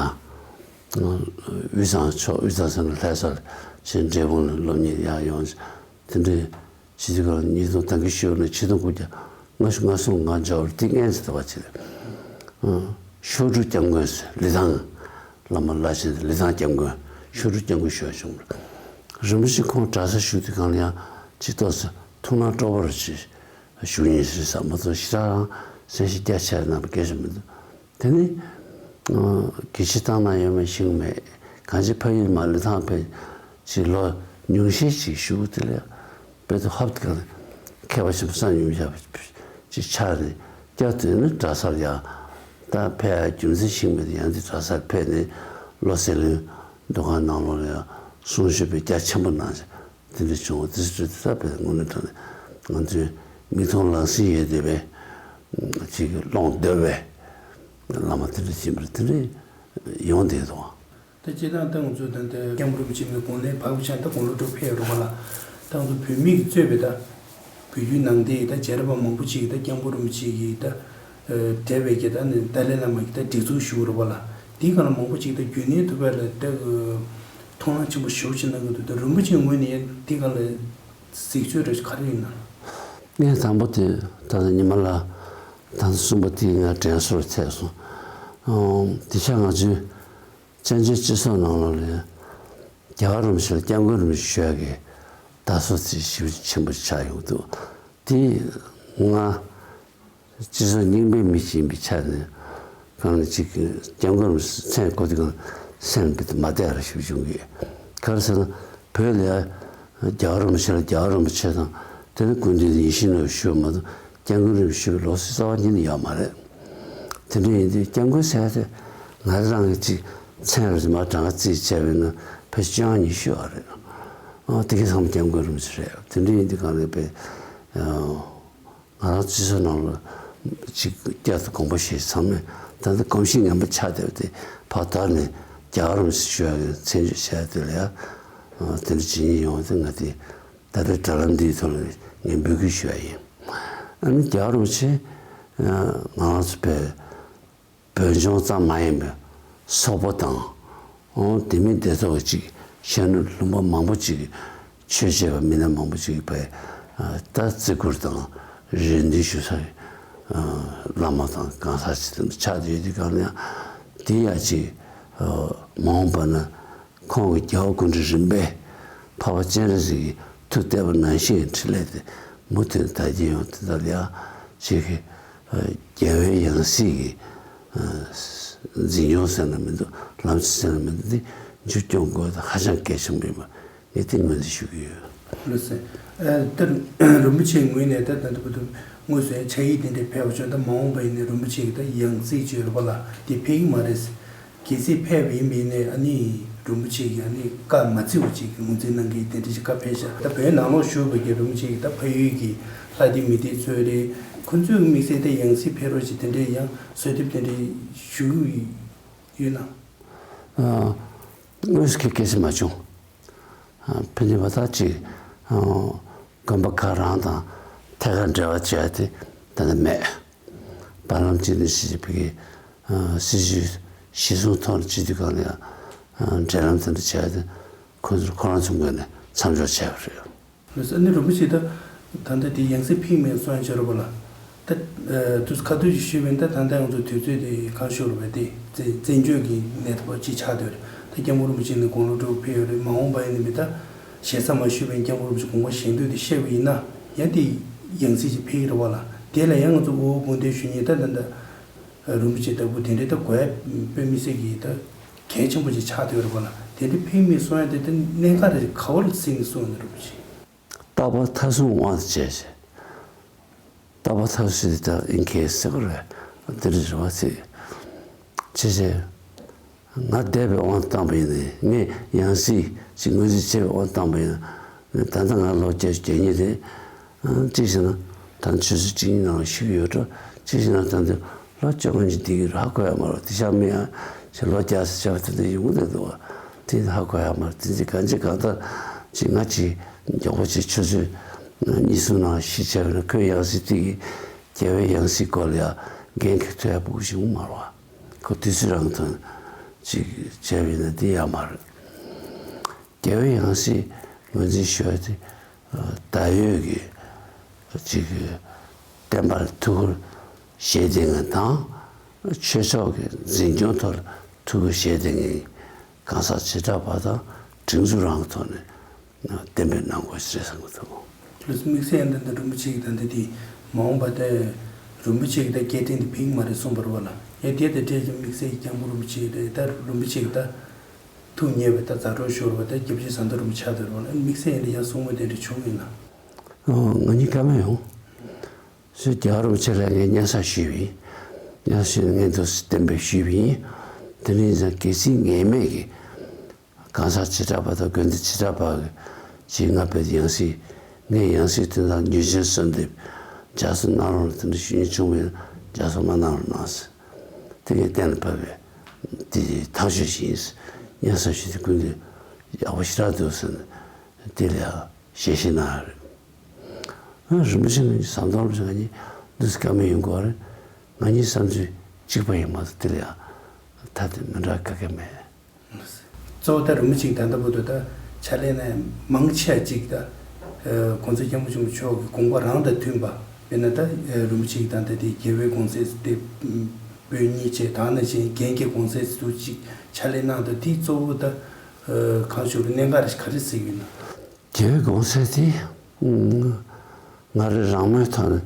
དབུས་གཙང་ཕྱོགས་དབུས་གཙང་ཟེར་ན་ལྷ་ས་ལ་ཆེ་འབྲས་སྤུངས་ལ་སློབ་གཉེར་ཡ་ཡོང་དེ་འདྲའི། སྤྱི་འཐུས་ཁང་ཉིས་སྟོང་ད་གི་ཤོད་ནས་ཆིག་སྟོང་དགུ་བརྒྱ་ལྔ་བཅུ་ང་གསུམ་ང་འབྱོར་བར་དེ་སྔན་ཟེར་བ་ཅིག་རེད། ཤོག་དྲུག་སྐྱབས་མགོན་ཟེར་ལི་ཐང་། བླ་མ་བླ་ཆེན་ལི་ཐང་སྐྱབས་མགོན་ཤོག་དྲུག་སྐྱབས་མགོན་ཞུ་བ་བྱུང་། རིན་པོ་ཆེ་ཁོང་གྲྭ་སར་བཞུགས་དུས་གང་ལ་ཡང་ཅིག་ཏོག་ཙམ་ཐུགས་སྣང་སྤྲོ་པོ་རུ་ཅིག་བཞུགས་ཡིན་ཟེར་ས་མ་གཏོགས་ཞེ་དྲག་རང་གསལ་བཤད་རྒྱ་ཆེ་གནང་བ་སྐད་ཆ་མི་འདུག་དེ་ནི། གལ་ཆེ་བཏང་ན་ཡོད་མེད་ཤེས་ཀྱི་མེད། གང་ཅི་ཕ་ཡུལ་མ་ལི་ཐང་ཕེབས་ཅིག་ལོ་ཉུང་ཤས་ཅིག་བཞུགས་དེ་ལས་དཔེ་དུ་ཧབ་ཏེ་གང་མཁས་པ་ཆེན་པོ་གསར་འབྱོར་བྱས་པ་ཅིག་ཆགས་ནས་བསྐྱར་དུ་ནི་གྲྭ་སར་ཡང་ད་ཕེབས་ཡ་རྒྱུ་མཚན་ཤེས་ཀྱི་མེད་དེ་ཡང་དེ་གྲྭ་སར་ཕེབས་ནས་བློ་གསལ་གླིང་འདུ་ཁང་ནང་ལོགས་ལ་ཡང་གསུང་ཆོས་དཔེ་རྒྱ་ཆེན་པོ་གནང་ཞིང་། དེ་འདྲ་བྱུང་བ་དེ་ཚོ་དེ་ལྟ་བུའི་དངོས་གནས་དྲང་གནས་ང་ཚོའི་མིག་མཐོང་ལག་ཟིན་ཡོད་བསྡད་པའི་ཅིག་ཀློང་བརྡོལ་བའི་བླ་མ་དེ་འདྲ་ཡིན་པ་རེད། དེ་འདྲ་ཡོང་བསྡད་འདུག་ད་སྤྱིར་བཏང་ད་ང་ཚོ་ད་ལྟ་སྐྱབས་མགོན་རིན་པོ་ཆེ་གི་དགུང་ལོ་བར་དུ་ཆགས་ད་དགུང་ལོ་དྲུག་ཕེབས་ཡོད་རེད་པ་ལ། ད་ང་ཚོ་བོད་མི་གིས་གཙོས་པའི་ད་བོད་བརྒྱུད་ནང་བསྟན་ད་རྗེས་རབས་པ་མང་པོ་ཅིག་གིས་ད་སྐྱབས་མགོན་རིན་པོ་ཆེ་གི་ད། འབྲེལ་བའི་གི་ད་ནི་ཏཱ་ལའི་བླ་མ་གི་ད་སྒྲིག་འཛུགས་ཞུ་རུ་བ་ལ། དེའི་སྒང་ལ་མང་པོ་ཅིག་ད་རྒྱུན་གནས་ཐུབ་པ་ལ་ད་མཐོང་སྣང་ཆེན་པོ་ཞེ་པོ་ཅིག་གནང་གི་འདུག་ད་རིན་པོ་ཆེའི་ངོས་ནས་དེའི་སྒང་ལ་གཟིགས་ཚུལ་རེ་ག་རེ་ཡིན་ན། ངས་དང་པོ་དེ་ད་ལྟ་ཉི་མ་ལ་ད་ལྟ་གསུངས་པ་དེ་ང་དྲན་གསོར་ཐེབས་སོང་། དེ་ཆ་ང་ཚོའི་བཙན་བྱོལ་སྤྱི་ཚོགས་ནང་ལོགས་ལ་རྒྱལ་བ་རིན་པོ་ཆེ་ལ་སྐྱབས་མགོན་རིན་པོ་ཆེ་ཞུ་ཡ་གི་དར་སྲོལ་དེ་ཞེ་པོ་ཆེན་པོ་ཆགས་ཡོང་གི་འདུག་དེ་ང་སྤྱི་ཚོགས་རྙིང་པའི་མི་ཞིག་ཡིན་པའི་ཆ་ནས་གང་ལ་ཅིག་སྐྱབས་མགོན་མཚན་གོ་དུས་གང་སེམས་ཀྱི་མ་བདེ་བ་ཞིག་བྱུང་གི། ག་རེ་ཟེར་ན་བོད་ལ་རྒྱལ་བ་རིན་པོ་ཆེ་ལ་རྒྱལ་བ་རིན་པོ་ཆེ་དང་དེ་ནས་སྐུ་མདུན་དུ་ཡིད་བཞིན་ནོར་བུ་ཞུ་བ་མ་གཏོགས་སྐྱབས་མགོན་རིན་པོ་ཆེ་ཞུ་བའི་ལུགས་སྲོལ་རྩ་བ་ཉིད་ནས་ཡོད་མ་རེད། དེ་འདྲ་ཡིན་དུས་སྐྱབས་མགོན་ཟེར་ཡ་དེ་ང་རང་གི་ཅིག་མཚན་རེད་མ་གྲངས་ཀ་རྩིས་བྱས་པས་ན་ཕལ་ཆེར་བཅོ་ལྔ་ཉི་ཤུ་ཡོད་རེད། ཨ་དེ་གའི་ཚང་མ་སྐྱབས་མགོན་རིན་པོ་ཆེ་རེད། དེ་འདྲ་ཡིན་དུས་གང་ལ་དཔེ། ང་རང་སྤྱི་ཚོགས་ནང་ལ་ཅིག་བསྐྱར་དུ་དགོངས་པ་བཞེས་ཚང་མས་ད་ལྟ་གོམས་གཤིས་ངན་པ་ཆགས་བསྡད་པ་དེ་ཕར་དར་ནས་རྒྱལ་བ་རིན་པོ་ཆེ་ཞུ་ཡག་གི་མཚན་བརྗོད་བྱས་དེ་ལ་ཡང་དེ་འདྲ་བྱེད་ཉེན་ཡོང་བ་དེ་ང་དེ་ད་ལྟའི་དྲ་ལམ་འདིའི་ཐོག་ལ་ངས་འབོད་སྐུལ་ཞུ་ཡ་ཡིན། ཨ་ནི་རྒྱལ་བ་རིན་པོ་ཆེ་ང་རང་ཚོ་བོད་བོད་ལྗོངས་ཙམ་མ་ཡིན་པའི་སོག་པོ་དང་། ཨོ་དེ་མིན་སྡེ་ཚོགས་ཀྱི་ཅིག་ཤར་ནུབ་ལུང་པ་མང་པོ་ཅིག་གི་ཆོས་བྱེད་པ་མི་སྣ་མང་པོ་ཅིག་གིས་ད་བརྩི་བཀུར་དང་རེ་འདུན་ཞུ་ས་ཡི་བླ་མ་དང་གང་ཟག་ཅིག་དང་ཆགས་བསྡད་ཡོད་དུས་གང་ལ་ཡང་དེ་ཡང་ཅིག་མ་འོངས་པ་ན་ཁོང་གི་རྒྱལ་བ་སྐུ་ཕྲེང་རིམ་པས་ འཕགས་པ་སྤྱན་རས་གཟིགས་ཀྱིས་མཐུ་གཏད་པ་ནང་བཞིན་གྱི་འཕྲིན་ལས་དེ་མུ་མཐུད་དར་གྱི་ཡོང་། དེ་ལྟར་ཡང་ཅིག་གི་རྒྱལ་བའི་ཡང་སྲིད་ཀྱི་འཛིན་སྐྱོང་ཟེར་ན་མི་འདུག་ལམ་སྲོལ་ཟེར་ན་མི་འདུག་འདི་མཇུག་སྐྱོང་དགོས་དེ་ཧ་ཅང་གལ་ཆེན་པོ་ཡིན་པ་ངས་དེ་ངོས་འཛིན་ཞུ་གི་ཡོད། ལགས་སོ། ཨ་ད་རིན་པོ་ཆེའི་ངོས་ནས་ད་ད་ལྟ་བར་དུ་དངོས་སུ་ཕྱག་ཡིག་དེ་འདྲ་ཕེབས་པ་བྱུང་ན་མ་འོངས་པ་ཡིན་ནའི་རིན་པོ་ཆེ་གི་ད་ཡང་སྲིད་ཅིག་ཡོད་རེད་པ་ལགས། དེ་ཕེབས་ཀྱི་མ་རེད། གལ་སྲིད་ཕེབས་པ་ཡིན་པ་ཡིན་ནའི་ཨ་ནི་རིན་པོ་ཆེ་གིས་ཨ་ནི་བཀའ་མ་བརྩི་བ་ཅིག་གི་ངོས་འཛིན་གནང་གི་དེ་འདྲ་ཞིག་བཀའ་ཕེབས་ཤག་ད་བོད་ནང་ལོགས་བཞུགས་པའི་གི་རིན་པོ་ཆེ་གི་ད་ཕ་ཡུལ་གྱི་ལྷ་སྡེ་མི་སྡེ་ཚོ་རེད། ཁོ་ཚོའི་དམིགས་བསལ་ད་ཡང་སྲིད་ཕེབས་རོགས་ཅིག་དེ་འདྲའི་ཡང་གསོལ་འདེབས་དེ་འདྲའི་ཞུ་གི་ཡོད་ན། ཨ། དངོས་སུ་གི་སྐད་ཆ་མ་བྱུང་། ཨ། ཕན་ཚུན་བར་ཐག་ཅིག་ཨ། དགོན་པ་ཁག་རང་དང་ཐད་ཀར་འབྲེལ་བ་བྱས་ཏེ་ད་ལྟ་མེད། བར་ལམ་གཅིག་ནས་ཞིག་བོད་ཀྱི་ཨ། སྲིད་བྱུས་གཞིར་བཟུང་ཐོག་ནས་བྱེད་དུས་གང་ལ་ཡང་ཨ། འབྲེལ་ལམ་དེ་འདྲ་བྱས་ཏེ་ཁོ་ཚོར་ཁོ་རང་ཚོའི་ངོས་ནས་མཚམས་འཇོག་བྱས་པ་རེད། ལགས་སོ། ཨ་ནི་རིན་པོ་ཆེ་ད་ད་ལྟ་དེ་ཡང་སྲིད་ཕེབས་མེད་གསུང་ཡ་བྱས་རེད་པ་ལགས། ད་ཨ། དུས་ཁ་ཐུག་ཅིག་ཞུས་པ་ཡིན་ད་ད་ལྟ་ང་ཚོ་དུས་ཚོད་དེ་གང་ཤོར་བས་དེ་བཙན་བཙན་བྱོལ་གྱི་གནས་སྟངས་ཅིག་ཆགས་བསྡད་ཡོད་རེད། ད་སྐྱབས་མགོན་རིན་པོ་ཆེ་ནས་དགུང་ལོ་དྲུག་ཕེབས་ཡོད་རེད། མ་འོངས་པ་ཡིན་ན་མི་ད་ཞེ་ས་མ་ཞུས་པ་ཡིན་སྐྱབས་མགོན་རིན་པོ་ཆེ་དགོངས་པ་བཞེས་འདོད་དེ་བཤད་པ་ཡིན་ན་ཡང་དེ་ཡང་སྲིད་ཅིག་ཕེབས་ཀྱི་རེད་པ་ལགས། དེ་ལ་ཡང་ང་ཚོ་དབུ་བོ་སྐུ་མདུན་ཞུ་མཁན་ད་ད་ད་རིན་པོ་ཆེ་ལྟ་བུ་དེ་འདྲའི་ད་དགོས་ཡ་དཔེ་མི་སྲིད་ཀྱི་ད་གལ་ཆེན་པོ་ཅིག་ཆགས་བསྡད་ཡོད་རེད་པ་ལགས། དེ་འདྲ་ཕེབས་མེད་གསུང་ཡ་དེ་ད་གནད་འགག་རེད། ག་བ་ལ་བརྩིས་ནས་གསུང་ཡ་ན་རིན་པོ་ཆེ། རྟག་པར་མཐའ་སྲུང་དབང་དུ་བྱས་ཤིང་། རྟག་པར་མཐའ་སྲུང་དེ་ལྟར་ཨིན་ཁེ་སེ་བར་དེ་རིང་རེ་བ་ཚིག་ཅེས་བྱས། ང་འདས་པའི་དབང་དུ་བཏང་པ་ཡིན་ནའི་ངས་ཡང་སྲིད་ཅིག་ངོས་འཛིན་བྱས་པའི་དབང་དུ་བཏང་པ་ཡིན་ན་ད་ལྟ་ང་ལོ་བརྒྱད་ཅུ་གྱ་གཉིས་རེད། གཅིག་བྱས་ན་ད་ཆུ་ཚོད་གཅིག་གཉིས་ནང་ལ་ཤི་གི་ཡོད་འགྲོ། གཅིག་བྱས་ན་ད་འདི་ལོ་བཅོ་ལྔ་ཅིག་འདི་གི་ཧ་གོ་ཡ་མ་རེད། དེ་ཤ་མི་ཡ་ཞེས་ལོ་བརྒྱ་ཟེར་བྱ་བ་དེ་འདྲ་ཡོང་གི་འདུག་བ། དེ་ཧ་གོ་ཡ་མ་རེད། དེ་འདི་གང་ཅི་གང་ལྟར་ཅིག་ང་ཅིག་མགྱོགས་པོ་ཅིག་ཆུ་ཚོད་གཉིས་གསུམ་ནང་ཤི་བྱས་པ་ན་ཁོའི་ཡང་སྲིད་དེ་གི་རྒྱལ་བའི་ཡང་སྲིད་སྐོར་ལ་ཡ་འགན་འཁྱེར་ཐུབ་ཡ་སྤུ་གུ་ཞིག་ཡོང་མ་རེད་བ། ཁོ་དུས་ཚོད་རང་དང་ཅིག་བྱས་པ་ཡིན་ན་དེ་ཡག་མ་རེད། རྒྱལ་བའི་ཡང་སྲིད་ངོས་འཛིན་ཞུ་བ་དེ་ད་ཡོད་ཀྱི་ཅིག་བསྟན་པར་ཐུགས་ཁུར་བཞེས་བསྡད་མཁན་དང་ཆོས་ཕྱོགས་ཀྱི་འཛིན་སྐྱོང་ཐོག་ལ་ཐུགས་ཁུར་བཞེས་བསྡད་མཁན་གང་ཟག་བྱེ་བྲག་པ་དང་སྒྲིག་འཛུགས་རང་གི་ཐོག་ནས་གཏན་འབེབས་གནང་དགོས་ཞེས་བསམ་གྱི་འདུག་ལགས་སོ། དམིགས་བསལ་ཡང་ད་ལྟ་རིན་པོ་ཆེ་གི་ད་ལྟ་དེ་མ་འོངས་པ་ད་རིན་པོ་ཆེ་གི་ད་སྐྱེ་ཕྲེང་དེ་ཕེབས་ཀྱི་མ་རེད་གསུངས་པ་རེད་བ་ལགས། ཡ་དེ་ད་འདྲས་ཀྱི་དམིགས་བསལ་སྐྱབས་མགོན་རིན་པོ་ཆེ་རེད། ད་རིན་པོ་ཆེ་གི་ད་ཐུགས་མཉེས་པའི་ད་མཛའ་གྲོགས་ཤོར་བ་ད་སྐྱབས་རྗེ་ཟམ་གདོང་རིན་པོ་ཆེ་ཆགས་བསྡད་རེད་བ་ལགས། དམིགས་བསལ་ཡང་ད་ཡང་གསུང་མུས་དེ་འདྲ་བྱུང་ཡིན་ན། ཨོ། ང་གཉིས་ཀ་མེད་ཡོང་། སུས་རྒྱལ་བ་རིན་པོ་ཆེ་ལ་ངས་སྙན་སེང་ཞུས་པ་ཡིན། སྙན་སེང་ཞུས་ནས་ངས་འདུག་སེ་གཏན་འབེབས་ཞུས་པ་ཡིན། དེ་ནས་ཡིན་ཙང་གལ་སྲིད་ངེས་མེད་ཀྱི་གང་ཟག་བྱེ་བྲག་པ་དང་དགོན་སྡེ་བྱེ་བྲག་པ་གི་ཅིག་ང་བོད་ཡང་སྲིད་ངའི་ཡང་སྲིད་དོན་དག་ཉེས་ཅན་གསོལ་འདེབས་རྒྱ་མཚོ་གནང་རོགས་ལ་དེ་འདྲ་ཞུ་སྙིང་བྱུང་བས་རྒྱ་མཚོ་མ་གནང་རོགས་གནང་ཟེར། དེ་ངས་གཏན་ལ་ཕབ་པའི་དེ་ཐག་གཅོད་ཅིག་ཡིན་ཟེར། སྙན་སེང་ཞུས་ཏེ་ཀུན་གྱིས་ཡག་པོ་ཞེ་དྲག་འདུག་ཟེར་ནས་དེ་ལ་ཡང་ཞལ་བཞེས་གནང་ཡ་རེད། ཨ། རིན་པོ་ཆེ་ངེད་གཉིས་ཟམ་གདོང་རིན་པོ་ཆེ་ང་གཉིས་འདུག་སེ་བཀའ་མོལ་ཡོང་དགོས་རེད། ང་གཉིས་བསམ་ཚུལ་གཅིག་པ་ཡིན་མ་གཏོགས་དེ་ལ་ཡང་ཐ་དད་མི་འདྲ་ག་གེ་མེད། གཙོ་བོ་ད་རིན་པོ་ཆེ་ད་ལྟ་བར་དུ་ད་ཕྱག་ལས་གནང་མང་ཆེ་བ་ཅིག་ད་༸གོང་ས་༸སྐྱབས་མགོན་ཆེན་པོ་མཆོག་གི་དགོངས་པ་རང་དང་མཐུན་པ། དཔེར་ན་ད་རིན་པོ་ཆེ་ད་ལྟ་དེ་རྒྱལ་བའི་དགོངས་གསལ་དེ་པོད་གཉིས་བྱས་ད་ནང་བཞིན་རྒན་གྱི་དགོངས་གསལ་དུ་ཅིག་ཕྱག་ལས་གནང་དང་དེ་གཙོ་བོ་ད་གང་ཞུ་རུ་གནད་འགག་རེ་ག་རེ་གཟིགས་ཡོད་ན། རྒྱལ་བའི་དགོངས་གསལ་དེ་ང་རང་རང་མོས་ཐོག་ནས་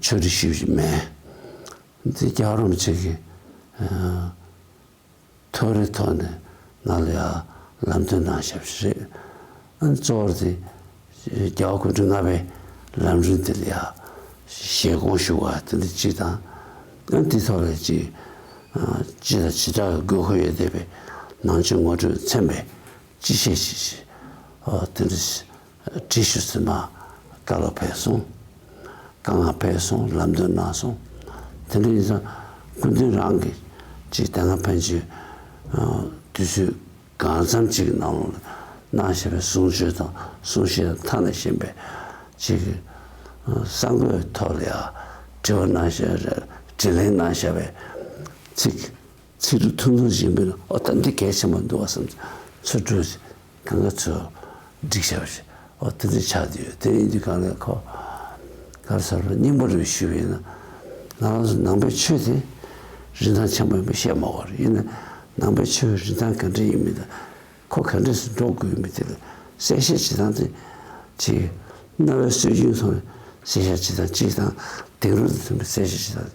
ཆོས་སྒྲིག་ཞུས་ཀྱི་མེད། འདི་རྒྱལ་བ་རིན་པོ་ཆེ་གིས་ཐུགས་རེ་ཐོག་ནས་ང་ལ་ཡང་ལམ་སྟོན་གནང་བཞག་པ་ཞིག་རེད། ཨ་ནི་གཙོ་བོར་དེ་རྒྱལ་བ་སྐུ་ཕྲེང་ལྔ་པའི་ལམ་རིམ་དེ་ལ་ཡང་བཞེད་དགོངས་ཞུ་བ་དེ་འདྲ་གཅིག་དང་། ཨ་ནི་དེ་ཐོག་ལ་ཅིག་སྤྱི་དང་བྱེ་བྲག་གི་དགོས་མཁོ་ཡོད་བསྡད་པའི་ནང་ཆོས་ངོ་སྤྲོད་ཚན་པའི་སྤྱི་བཤད་ཅིག་ཅིག་ཨ་དེ་འདྲ་བྲིས་ཞུ་ཟིན་པ་བཀའ་སློབ་ཕེབས་སོང་། བཀའ་མངགས་ཕེབས་སོང་། ལམ་སྟོན་གནང་སོང་། དེ་འདྲ་ཡིན་ཙང་སྐུ་མདུན་རང་གིས་ཅིག་དེ་སྔ་ཕན་ཆད་དུས་ཚོད་གང་འཚམ་ཅིག་གི་ནང་ལ་གནང་བཞག་པའི་གསུང་ཆོས་དང་གསུང་བཤད་ཐ་ན་གཞན་པའི་ཅིག་གསར་འགོད་ཐོག་ལ་ཡང་དྲི་བ་གནང་བཞག་རེད། དྲིས་ལན་གནང་བཞག་པའི་ཚིག་ཚིག་འབྲུ་ཐུང་ཐུང་ཞིག་ཡིན་པས་ན་ཨོ་ད་འདི་གལ་ཆེན་པོ་འདུག་བ་བསམ་ཚོད་འགྲོ་ཞིག་གང་ག་ཚོད་འགྲིག་བཞག་པ་ཞིག་ཨོ་དེ་འདྲ་ཆགས་བསྡད་ཡོད། དེ་ཡིན་དུས་གང་ལ་ཁོ་ག་རེ་ཟེར་བ་སྙིང་པོ་རེ་ཞུས་པ་ཡིན་ན་ང་རང་ཚོ་ནང་པའི་ཆོས་དེ་རིན་ཐང་ཆེན་པོ་ཡིན་པ་བཤད་མ་དགོས་རེད། ཡིན་ན་ནང་པའི་ཆོས་རིན་ཐང་ག་འདྲ་ཡིན་མིན་དང་ཁོ་ག་འདྲས་སུ་འགྲོ་དགོས་ཡིན་མིན་དེ་ལ་ གསལ་བཤད་བྱེད་སྟངས་དེ་ཅིག་རྣ་བའི་སྲོལ་རྒྱུན་ཐོག་ནས་གསལ་བཤད་བྱེད་སྟངས་གཅིག་དང་། དེང་རབས་དང་མཐུན་པའི་གསལ་བཤད་བྱེད་སྟངས་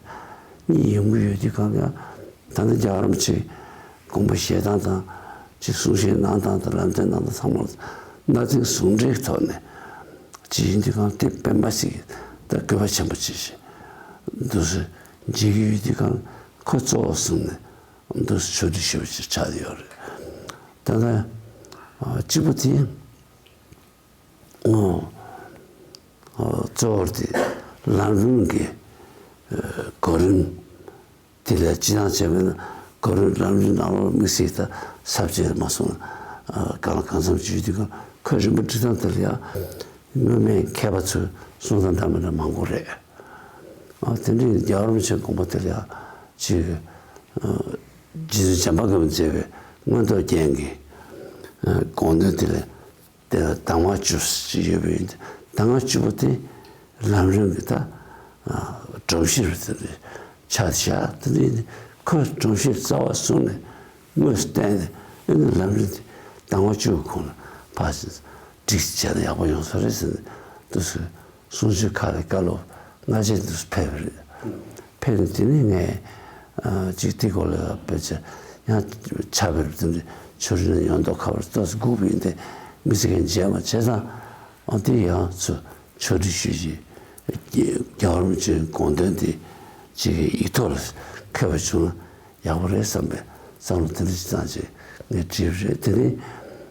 གཉིས་ཡོང་གི་ཡོད་དུས་སྒང་ལ། ད་ལྟ་རྒྱལ་བ་རིན་པོ་ཆེའི་དགོངས་པ་བཞེས་སྟངས་དང་། ཅིག་གསུང་བཤད་གནང་སྟངས་དང་། ལམ་སྟོན་གནང་སྟངས་ཚང་མ་གནའ་དེང་ཟུང་འབྲེལ་གྱི་ཐོག་ནས་ཅིག་ཡིན་དུས་སྒང་ལ། དེ་སྤེན་པ་ཚེ་རིང་ད་སྐུ་བ་ཆེན་པོ་ཅིག་འདུག་སེ་མཇལ་གྱི་ཡོད་དུས་སྒང་ལ། ཁོ་གཙོ་བོ་བཟུང་ནས་འདུག་སེ་ཕྱོགས་སྒྲིག་ཞུ་བ་ཅིག་ཆགས་ཡོད་རེད། ད་ལྟ་ཨ་གཅིག་པུ་དེ། ཨོ། ཨོ། གཙོ་བོར་དེ་ལམ་རིམ་གྱི་ཨ་གོ་རིམ་དེ་ལ་སྤྱི་བཏང་བྱས་པ་ཡིན་ན། གོ་རིམ་ལམ་རིམ་ནང་ལོགས་དམིགས་བསལ་ད་ཟབ་ཅིག་མ་སོང་ན། ཨ་གང་ལ་གང་འཚམ་བྱེད་དུས་སྒང་ཁོའི་རིམ་པ་སྒྲིག་སྟངས་དེ་ལ་ཡང་སྔོན་མའི་མཁས་པ་ཚོས་གསུང་སྟངས་འདྲ་མི་འདྲ་མང་པོ་རེད། ཨ་དེ་འདྲའི་རྒྱལ་བ་རིན་པོ་ཆེའི་དགོངས་པ་དེ་ལ་ཡང་ཅིག་ཨ་རྗེ་བཙུན་བྱམས་པ་མགོན་པོས་མཛད་པའི་མངོན་རྟོགས་རྒྱན་གྱི་ཨ་དགོངས་དོན་དེ་ལ། དེ་ལ་གདམས་ངག་བཅུ་ཞེས་ཡོད་པ་ཡིན། གདམས་ངག་བཅུ་པོ་དེ་ལམ་རིམ་གྱི་ད་ཨ་སྒྲོམ་གཞི་རུ་དེ་ཆགས་བཞག་དེ་འདྲ་ཡིན། ཁོས་སྒྲོམ་གཞི་རྩ་བ་བཟུང་ནས་དངོས་སུ་བསྟན་ནས། ཨེ་ནི་ལམ་རིམ་དེ་གདམས་ངག་བཅུ་པོའི་ཁོངས་ལ་ཕར་སྒྲིག་བྱས་ན་ཡག་པོ་ཡོང་ས་རེད་ཟེར་ནས་འདུག་སེ། གསུང་ཆོས་ཁག་ལ་བཀའ་སློབ་སྔ་རྗེས་འདུག་སེ་ཕེབས་པ་རེད། ཕེབས་ནས་དེ་ནས་ངས་ཨ་ཅིག་དེའི་སྐོར་ལ་ཕལ་ཆེར་ཡང་ཕྱག་དཔེ་དེ་འདྲ་ཆོས་རིག་ནས་ཡོངས་རྫོགས་ཁ་པར་ཏོག་ཙམ་སྒུག་པ་ཡིན་ཏེ། མི་ཚེ་གང་མཇལ་མ་བྱས་ཙང་། ཨ་དེ་ཡང་ཚུར་ཕྱོགས་སྒྲིག་ཞུས་ཀྱི་རྒྱལ་བ་རིན་པོ་ཆེའི་དགོངས་དོན་དེ་ཅིག་ཡིག་ཐོག་ལ་འཁོད་པ་བྱུང་ན་ཡག་པོ་རེད་བསམ་པའི་བསམ་བློ་དེ་འདྲ་ཞིག་བཏང་བྱས་ངས་བྲིས་པ་རེད།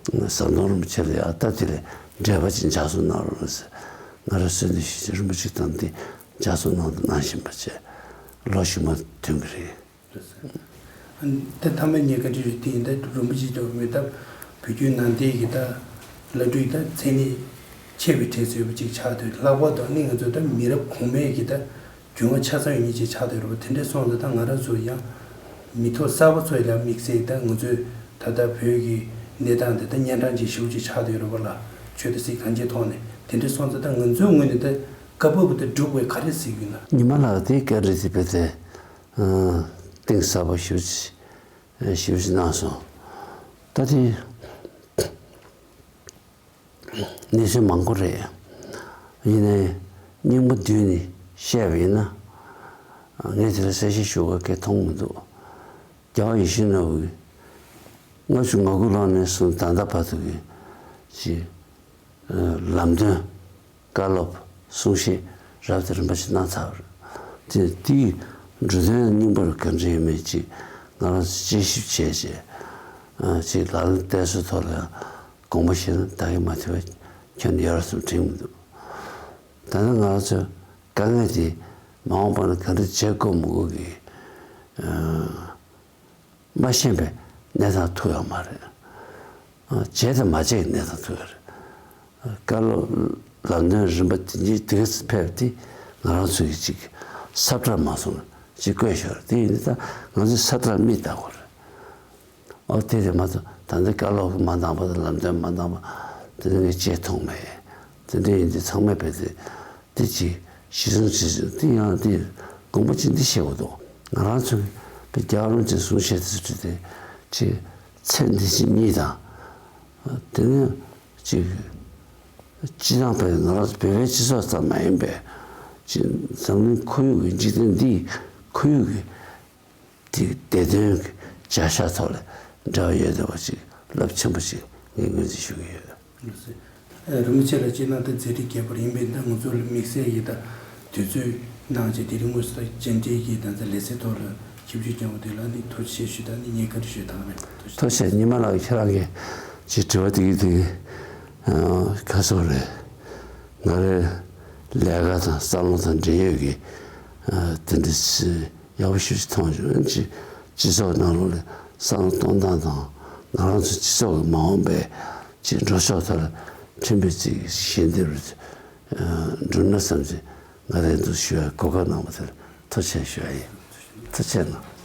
དེ་ནས་ཟམ་གདོང་རིན་པོ་ཆེ་ལ་ཡང་ད་དེ་ལས་འགྲེལ་པ་ཅིག་ལྗགས་བཟོ་གནང་རོགས་གནང་ཟེར། ང་རང་གསོལ་འདེབས་ཞུས་བྱས་རིན་པོ་ཆེ་དང་དེ་ལྗགས་བཟོ་གནང་དང་གནང་བཞིན་པ་བྱས་ལོ་གཞུག་མ་ཐོན་གྱི་རེད། དེ་མཐའ་མའི་ཉེན་ཁ་འདྲ་ཞིག་དེ་ཡིན། ད་རིན་པོ་ཆེ་ལྕོགས་མེད་སྟབས་བོད་བརྒྱུད་ནང་བསྟན་གྱི་ད་བླ་སྤྲུལ་ད་མཚན་ཉིད་ཆེ་བའི་གྲས་སུ་ཡོད་པ་ཅིག་ཆགས་སྡོད། ལྷག་པར་དུ་ནི་ང་ཚོ་ད་མི་རབས་གོང་མའི་གི་ད་རྒྱུས་མངའ་ཆ་ཚང་ཡོད་མཁན་ཅིག་ཆགས་སྡོད་རེད་པ། དེ་འདྲ་སོང་ཙང་ད་ང་རང་ཚོ་ཡང་མི་ཐོག་གསར་པ་ཚོ་ཡང་དམིགས་བསལ་ད་ང་ཚོའི་ད་ལྟ་བོད་ཀྱི་གནས་སྟངས་འདི་ད་གཉན་འཕྲང་ཅིག་ཞེ་པོ་ཅིག་ཆགས་སྡོད་རེད་པ་ལ། ཆོས་དང་སྲིད་གང་ཅིའི་ཐོག་ནས། དེ་འདྲ་སོང་ཙང་ད་ང་ཚོའི་ངོས་ནས་ད་བཀའ་བབས་འདི་སྒྲུབ་དགོས་ག་རེ་གཟིགས་ཡོད་ན། ཉི་མ་ལགས་དེ་སྐད་རེད་དེ་བས་ཏེ། ཨ་གཏིང་ཟབ་པོ་ཞེ་པོ་ཅིག་ཞེ་པོ་ཅིག་གནང་སོང་། ད་དེ་གནས་ཚུལ་མང་པོ་རེད། ཡིན་ནའི་སྙིང་པོ་བསྡུས་ནས་བཤད་པ་ཡིན་ན། ངས་དེ་ལ་གསལ་བཤད་ཞུ་དགོས་གལ་མཐོང་མི་འདུག། རྒྱལ་བ་ཡིད་བཞིན་ནོར་བུ་གིས་ལྔ་བཅུ་ང་དགུ་ལོ་ནས་བཟུང་ད་ལྟ་བར་དུ་གི་ཅིག་ལམ་སྟོན། བཀའ་སློབ། གསུང་བཤད་རབ་དང་རིམ་པ་ཞིག་གནང་ཚར་བ་རེད། དེ་དེའི་འབྲུ་དོན་སྙིང་པོར་ག་འདྲ་ཡོད་མེད་ཅིག་ང་རང་ཚོས་དཔྱད་ཞིབ་བྱས་རྗེས། ཨ་ཅིག་ལག་ལེན་བསྟར་སྲོལ་ཐོག་ལ་ཡང་དགོངས་པ་བཞེས་ན་བདག་གིས་མ་ཐུབ་པ་ཁྱོན་ནས་ཡོད་རེད་བསམ་དྲན་གྱི་མི་འདུག། ད་ལྟ་ང་རང་ཚོའི་དཀའ་ངལ་དེ་མ་འོངས་པ་ན་ག་འདྲ་བྱེད་དགོས་མི་དགོས་ཀྱི་ཨ། མ་ཤེས་པའི་གནས་སྟངས་ཐུག་ཡོད་མ་རེད། བྱས་དང་མ་བྱས་ཀྱི་གནས་སྟངས་ཐུག་ཡོད་རེད། བཀའ་སློབ་ལམ་སྟོན་རིམ་པ་དེ་འདྲའི་དེ་ག་ཚོད་ཕེབས་དེ་ང་རང་ཚོ་གི་ཅིག་ས་བཀྲ་མ་སོང་ན་ཅིག་བཀོད་ཤོར་རེད། དེ་ཡིན་དུས་ད་ང་ཚོའི་ས་བཀྲ་མིག་ལྟ་དགོས་རེད། ཨོ་དེ་རེད་མ་གཏོགས་ད་ལྟ་བཀའ་སློབ་མ་འདང་པ་དང་ལམ་སྟོན་མ་འདང་པ་དེ་འདྲ་ངས་བྱས་མཐོང་མེད། དེ་འདྲ་ཡིན་དུས་ཚང་མས་ཕལ་ཆེར། དེ་ཅིག་གཞི་བཟུང་བྱེད་ཚུལ་དེ་ཡང་དེ་དགོངས་པ་ཅིག་འདི་བཞེས་དགོས་འདུག། ང་རང་ཚོ་གི་རྒྱལ་བ་རིན་པོ་ཆེའི་གསུང་བཤད་དེ་ཚོ་དེ་ཅིག་ཚད་འདི་ཅིག་གཉིས་དང་། དེ་ནས་ཅིག་སྤྱི་བཏང་བས་ང་རང་ཚོ་བོད་པའི་སྤྱི་ཚོགས་ཙམ་མ་ཡིན་པའི་ཅིག་འཛམ་གླིང་ཁོར་ཡུག་གི་འཇིག་རྟེན་འདིའི་ཁོར་ཡུག་གི་དེ་བདེ་དོན་གྱི་བྱ་གཞག་ཐོག་ལ་འབྲེལ་བ་ཡོད་བསྡད་པ་ཅིག་རླབས་ཆེན་པོ་ཅིག་ངས་ངོས་འཛིན་ཞུ་གི་ཡོད། རིན་པོ་ཆེ་ལ་སྤྱིར་ན་ད་མཛད་རིམ་རྒྱས་པ་རེད། ཡིན་པས་ད་ང་ཚོ་ལ་དམིགས་བསལ་གྱི་ད་དུས་ཚོད་གནང་བྱས་དེ་རིང་དངོས་སུ་ད་བཅར་འདྲི་གི་ད་ད་ལེ་ཚན་ཐོག་ལ་ཞིབ་འཇུག་བསྐྱངས་པ་དེ་ལ་ནི་ཐུགས་རྗེ་ཆེ་ཞུ། ད་ནི་ངས་བཀའ་འདྲི་ཞུ་ཐག་རེད། ཐུགས་རྗེ་ཆེ། ཉི་མ་ལགས་ཁྱེད་རང་གིས་ཅིག་དྲི་བ་དེ་གི་དེ་གི་ཁ་སོ་རེད། ང་རའི་ལས་ཀ་དང་བསམ་བློ་དང་འབྲེལ་ཡོད་ཀྱི་དེ་འདྲ་ཡག་པོ་ཞིག་མཐོང་བྱུང་། ཅིག་སྤྱི་ཚོགས་ནང་ལོགས་ལ་བསམ་བློ་གཏོང་སྟངས་དང་ང་རང་ཚོ་སྤྱི་ཚོགས་ཀྱི་མ་འོངས་པའི་ཅིག་འགྲོ་ཕྱོགས་ཐོག་ལ་ཕན་པའི་ཅིག་ཞལ་འདེབས་འགྲུབ་ན་བསམ་ཅིག་ང་རང་ཚོ་ཞུ་བའི་གོ་སྐབས་གནང་བ་དེར་ཐུགས་རྗེ་ཆེ་ཞུ་བ་ཡིན། ཐུགས་རྗེ་གནང་།